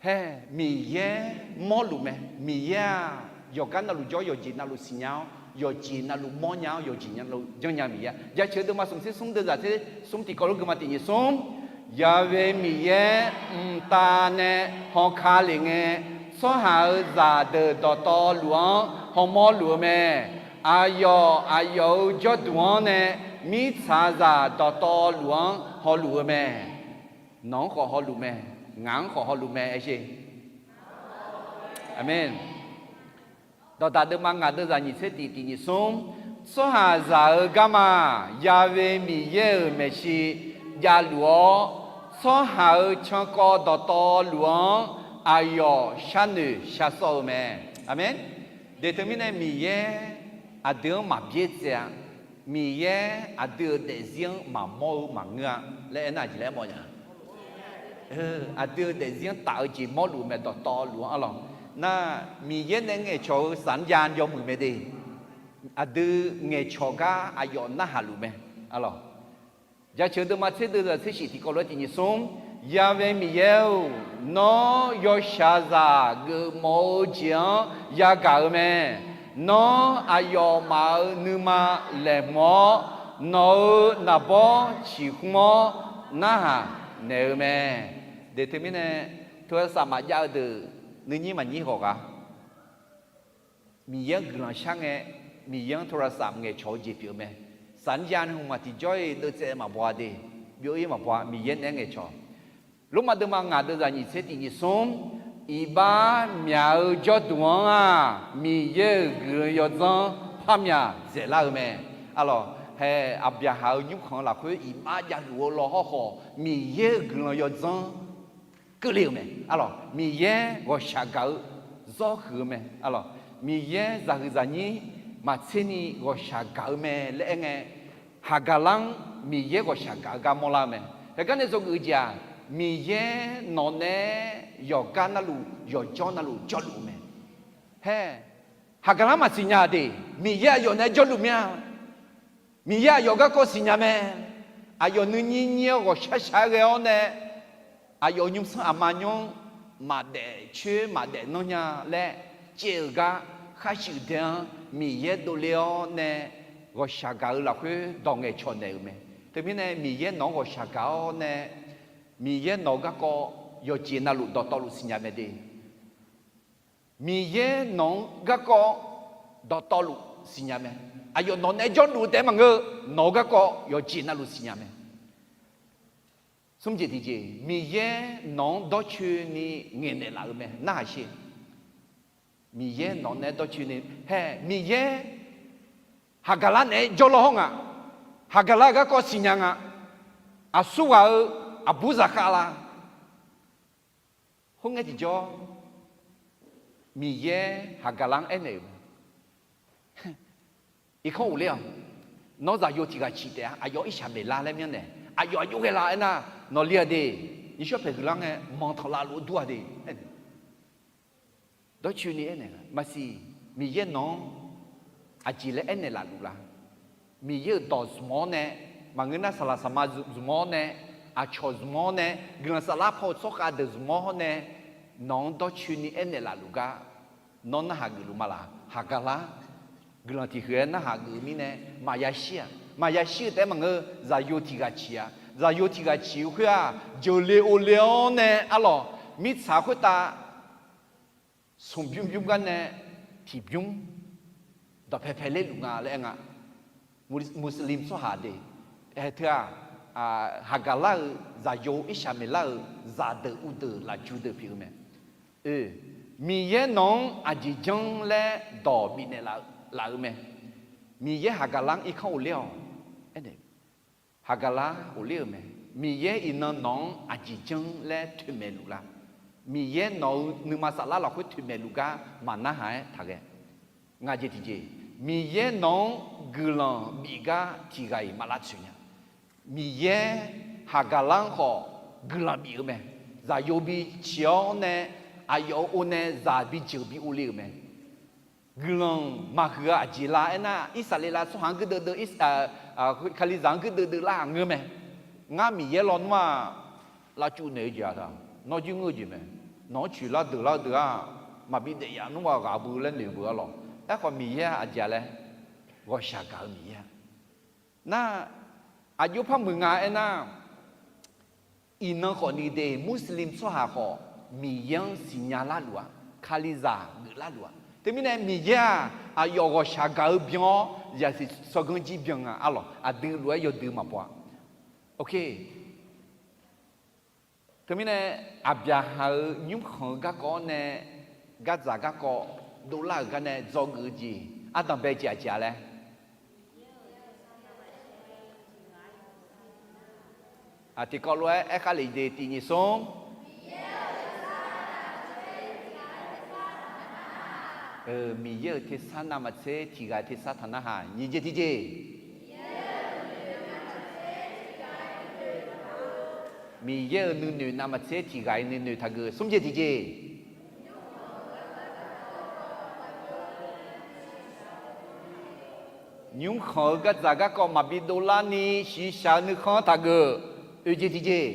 Hae, Miqyaer mawrluf mae. Miqyaer-aq, yawqgar navluf jawr, yawqjeq navluf siqnya-awr, yawqjeq navluf mawrnya-awr, yawqjeq navluf janrnya Miqyaer-a. Jaceuq deuvma smq tser smr deuvzaq tser smr tiqkawv lof geuvma tiq nyiq smr. Ya've Miqyaer mqtav nae hawka lef ngae, tsawrhaq-euq zaqdeuq dawqtawvluf-anr hawmawr luf-eu mae. Aqyawf aqyawf-euq jawrduq-anr nae mirtsaqzaq dawqtawvluf-anr hawluf-eu mae. Nawq-anr khawf hawluf mae. Ngaq-anr khawf hawluf mae, aer sher. Aqmeq. Dawqdaq deuvma ngaq deuvzaq nyiq tser tiq tiq nyiq smr. Tsawrhaqzaq-euq garma, Ya've Miqyaer-euq maeqshi javluf-awr, tsawrhaq-euq cankawv dawqtawvluf-anr aqyawf sharnoeq sharsawr-eu mae. Aqmeq. Daeqteuq mirnae Miqyaer aqdui-anr maqbyaer tsaev-a. Miqyaer aqdui-euq daefzir-anr maqmawr-eu maqngeur-a laer aernar, aqjeq laer aermawf nya. Aqdui-euq daefzir-anr taf-eu jeq mawrluf mae, dawqtawvluf-anr arlawq. Nar, Miqyaer nae ngaeqcawq-eu saqnr jav yawmuiq mae de. aqdui ngaeqcawq gar aqyawf narhaq luf mae. Arlawq, Jaceuq deuvma tser deuv zaq tser shif tiqkawv lof-aer tiq nyiq smr, Ya'vae Miqyaer-or, nawr yawshaqzaq geufmawf-eu jeq-anr yagaq-eu mae. Nawr aqyawfmaf-euq nuima laeqhmq-awr, nawq-euq naqbawr ciq khmr-awr narhaq naeq-eu mae. Deuq teumirnae, โทรศัพท์ maqjav-eu deuq nuinyir maqnyir ghawq ghaq Miqyaer-anr guiqlanq shar ngae, Miqyaer-anr โทรศัพท์ ngaeqcawq-eu jeq pyeuf-eu mae. Saqnir jav nae hmq maq tiqjawr-iq deuvtsaev maqbaw-a de. Byov-ir maqbaw-a, Miqyaer naeq-aer ngaeqcawq. Lormav deuvma ngaq deuv zaq nyiq tser tiq nyiq smr, iqbax myaq-eu jawrduq-anr-aq, Miqyaer-euq guiqlanq yawdzanr par myaq dzaeqlar-eu mae. Arlawq, hae, Aqbyaqhaq-euq nymrkhanq-eu lafkhoer iqbax javluf-eu law hawrkhawf, Miqyaer-euq guiqlanq yawdzanr keuvle-euq mae. Arlawq, Miqyaer ghawqshaq gaq-eu zawr huiq-eu mae. Arlawq, Miqyaer zaqhuiq zaqnyir maqtser ni ghawqshaq gaq-eu mae laer aer ngae, Haqgaqlar-anr Miqyaer ghawqshaq gaq-eu gar mawrlar-eu mae. Heugar nae dzawgeuf-eu jeq-aq, Miqyaer nawq nae yawqgar navluf yawqjawr navluf jawrluf-eu mae. Hae, Haqgaqlar maqsiqnya de, Miqyaer aqyawf nae jawrluf mir-a. Miqyaer aqyawf garkawv siqnya mae. Aqyawf nuinyir nyir-awr ghawqshaq shaq-aer ghae-awr nae, aqyawf-euq nymrsanr aqma nymr maqdaef coer maqdaef nanr nya laer caev-euq gar, khar shuif dae-anr Miqyaer dovle-awr nae ghawqshaq gaq-eu lafkhoer dawq ngaeqcawq naeq-euq mae. Teumirnae Miqyaer nawq-anr ghawqshaq gaq-awr nae, Miqyaer nawq-eu garkawv yawqjeq navluf dawqtawvluf siqnya mae de. Miqyaer nawq-anr garkawv dawqtawvluf siqnya mae. Aqyawf nawq naeq-aer jawrluf-eu taef-aer maqngeur-eu, nawq-eu garkawv yawqjeq navluf siqnya mae. Smr jeq tiqjeq, Miqyaer nawq-anr dawrcoeni ngaeqnaeq laf-eu mae, narhaq sher. Miqyaer nawq naeq-aer dawrcoeni, hae, Miqyaer Haqgaqlar naeq-aer jawrlawr hawr nga. Haqgaqlar-euq garkawv siqnya nga. Aqsurghaq-eu aqbur zaqkhav la. Khoerngae tiqjawr, Miqyaer Haqgaqlar-anr aernaeq-euq, Irkanr ghofler-awq. Nawr zaqyo tiq ghaq ciq taef-a. Aqyawf irshaq maeqlar laer myanrnaeq. Aqyawf aqjox ghae la aernar, nawqli-a de, nymrshawr paeq huiqlar ngae manqtanqlav luf-eu dur-a de. Dawrcoeni aernaeq-a, maqsiq, Miqyaer nawq-anr aqjeq laer aernaeq laf luf la? Miqyaer-euq dawq zmq-awr nae, maqngeur nar saqlaq saqma zmq-awr nae, aqcawq zmq-awr nae, guiqlanq saflar paw-eu tsawrkhav deuq zmq-awr nae, nawq-anr dawrcoeni aernaeq laf luf gar, nawr narhaq geuf luf ma laq? Haqgaqlar guiqlanq tiq huiq-aer narhaq geuf-eu mirnae, maqya shir-aq, maqya shir-eu taef-aer maqngeur, zaqyo tiq ghaq ciq-a. Zaqyo tiq ghaq ciq-eu khoer-aq, jeuqle ovle-awr nae arlawq, mirtsaq khoertav smq bymr bymr gar nae tiq bymr dawqpae pae ler luf nga laer aer nga. Muslim tsawrhaq de, ae teu-aq, Haqgaqlar-euq zaqyo irshaq maeqlar-euq zaqdeuq uvdeuq lafju deuq pyeuf-eu mae. Oe, Miqyaer nawq-anr aqjeq janr laer dawq bifnaeq laf-eu mae. Miqyaer Haqgaqlar-anr irkanr ghofler-awq. Aernaeq, Haqgaqlar ghofler-euq mae. Miqyaer iqnan nawq-anr aqjeq janr laer toeqmaeq luf la? Miqyaer nawq-eu nuima saflar lafkhoer toeqmaeq luf gar maqnarhaq-aer taqghae. Ngaq jeq tiqjeq, Miqyaer nawq-anr guiqlanq bif gar tiq ghaq-iq maqlavtsoeq nya. Miqyaer Haqgaqlar-anr khawf guiqlanq bif-eu mae. Zaqyo biciq-awr nae, aqyawf-euq or nae zaq bijeuq bi ovle-euq mae. Guiqlanq maqhuiq-eu aqjeq la aernar, Irsaqleqlav tsawrhaq-anr guirdeuv deuv, Kalizaq-anr guirdeuv deuv lar-aq ngeur mae. Ngar Miqyaer lawnmr-aq, lavcuf naeq-eu jeq-aq taq, nawr jir ngeur-eu jeq mae. Nawq-anr coeqlar deuqlar-eu deuq-aq, maqbi daef yaf nmr-aq ghaq beu laer noeq beu-a lawq. Aerkhawf Miqyaer-aq aqjeq laer ghawqshaq gaq-eu Miqyaer-a. Nar, aqjox par muiq nga aernar, iqnan khawf ni de, Muslim tsawrhaq khawf Miqyaer-anr siqnya larluf-aq, Kalizaq geuflar luf-aq. Teumirnae Miqyaer-aq aqyawf ghawqshaq gaq-eu byan-awr, zaqsiq tsawrganr jir byan nga arlawq, aqdui lof-aer yawdui maqbaw-a. Oke. Teumirnae Aqbyaqhaq-euq nymrkhanq-eu garkawv-awr nae, gardzaq garkawv dovlar-euq gar nae dzawgeuf-eu jeq ardanqbae jeq aqjeq-a laer. Tiqkawv lof-aer aerkhar lef de tiq nyiq smr. Miqyaer-euq tersar navmaqtser tiq ghaq-eu tersar taq narhaq. Nyiq jeq tiq jeq. Miqyaer-euq nuinoeq navmaqtser tiq ghaq-iq nuinoeq taqgeuf. Smr jeq tiq jeq. Nymrkhanq-eu gardzaq garkawv maqbi dovlarni shiqshaq-eu nuikhanr taqgeuf. Oeq jeq tiqjeq,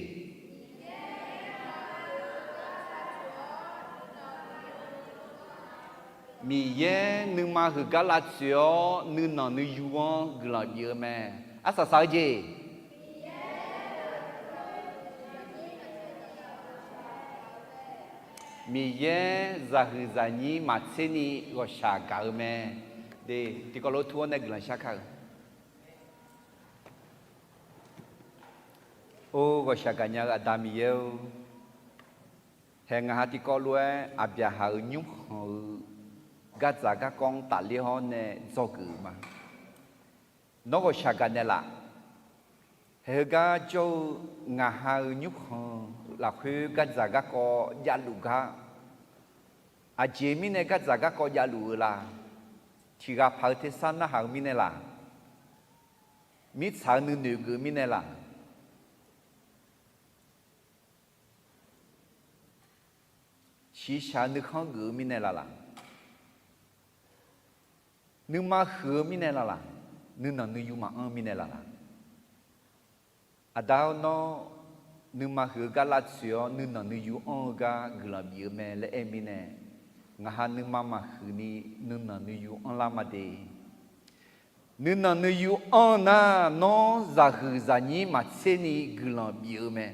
Miqyaer nuima huiq gar lavtsoeq-awr nuinanq nuiyu-anr guiqlanq bif-eu mae. Arsaq saq-eu jeq, Miqyaer zaqhuiq zaqnyir maqtser ni ghawqshaq gaq-eu mae. Tiqkawv lof tur-awr nae guiqlanq shar kar-eu. Or, ghawqshaq gaqnya-eu Aqda Miqyaer-or, hae ngaq ha tiqkawv lof-aer Aqbyaqhaq-euq nymrkhanq-eu gardzaq garkawv-anr tafler-awr nae dzawgeuf-euq ma. Nawr ghawqshaq gaq naeqlaf. Hae heugar jawr-eu ngaq ha-euq nymrkhanq lafkhoer gardzaq garkawv javluf gar, aqjeq mirnae gardzaq garkawv javluf-eu la? Tiqghaq paq-eu tersar narhaq-eu mirnae laq? Mirtsaq-eu nuinoeq geuf-eu mirnae laq? Shiqshaq-eu nuikhanr geuf-eu mirnae laq laq? Nuima huiq-eu mirnae laq laq? Nuinanq nuiyu maqanr-eu mirnae laq laq? Aqda-or, nawr nuima huiq-eu gar lavtsoeq-awr nuinanq nuiyu anr-eu gar guiqlanq bif-eu mae laer aer mirnae, ngaq ha nuima maqhuiq ni nuinanq nuiyu anrlar ma de. Nuinanq nuiyu anr-eu nar, nawr zaqhuiq zaqnyir maqtser ni guiqlanq bif-eu mae.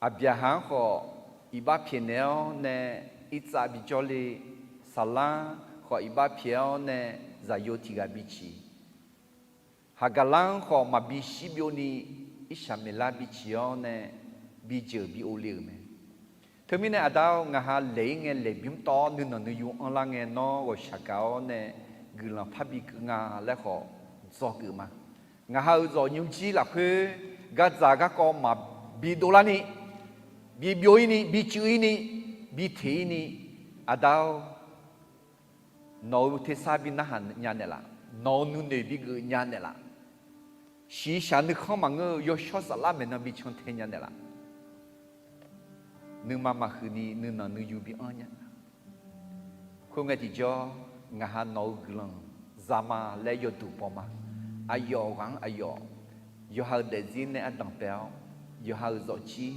Aqbyaqhaq-anr khawf iqbax pyaeqnaeq-awr nae irtsav bijawr le. Saqlar khawf iqbax pyaeq-awr nae zaqyo tiq ghaq biciq. Haqgaqlar-anr khawf maqbi shirbyov ni Irshaqmeqlar biciq-awr nae bijeuq bi ov le-euq mae. Teumirnae Aqda-or, ngaq ha laeq-ir ngae laeqbymr tawv-awr nuinanq nuiyu anrlar ngae nawr ghawqshaq gaq-awr nae guiqlanq parbi keuv nga laer khawf dzawgeuf ma. Ngaq ha-euq zawq nymrjir lafkhoer gardzaq garkawv maqbi dovlarni, bi byov-ir ni, bi cuiv-ir ni, bi teq-ir ni, Aqda-or, nawq-euq tersar bi narhaq nya naeqlaf. Nawq-euq nuinoeq bi geuf nya naeqlaf. Shiqshaq nuikhanr maqngeur-eu yawshawr saflar maeqnan bi cantae nya naeqlaf. Nuima maqhuiq ni nuinanq nuiyu bi anr nya. Khoerngae tiqjawr, ngaq ha nawq-euq guiqlanq zama laer yawduq baw ma. Aqyawf ghaq-anr aqyawf, yawqha-euq daefzir nae ardanq paef-awr, yawqha-euq zawfjir,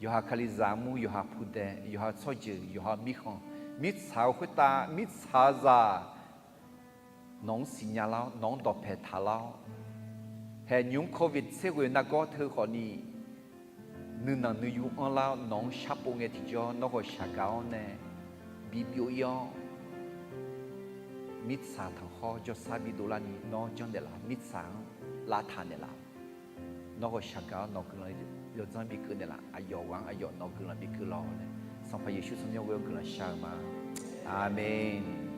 yawqha kalizaq armur, yawqha pudae, yawqha-eu tsawrjeuq, yawqha-eu mirkhanq, mirtsaq-eu khoertav mirtsaqzaq nawq-anr siqnya lar-awr, nawq-anr dawqpae taq lar-awr, haeq nymq-mr covid tserghoeq nargawr teu khawfni, nuinanq nuiyu anrlar-awr nawq-anr sharpov ngae tiqjawr nawr ghawqshaq gaq-awr nae bi byov-ir-awr, mirtsaq tanqkhawr jawrsar bi dovlarni nawr janrnaeq laf, mirtsaq-anr lavtaq naeqlaf. Nawr ghawqshaq gaq-awr nawq guiqlanq yawdzanr bi keuv naeqlaf. Aqyawf ghaq-anr aqyawf nawq guiqlanq bi keuv lawr laer, Sanqpaq Yeqsur tsawrmyanr ghoe-awr guiqlanq shar-eu ma. Aqmeq.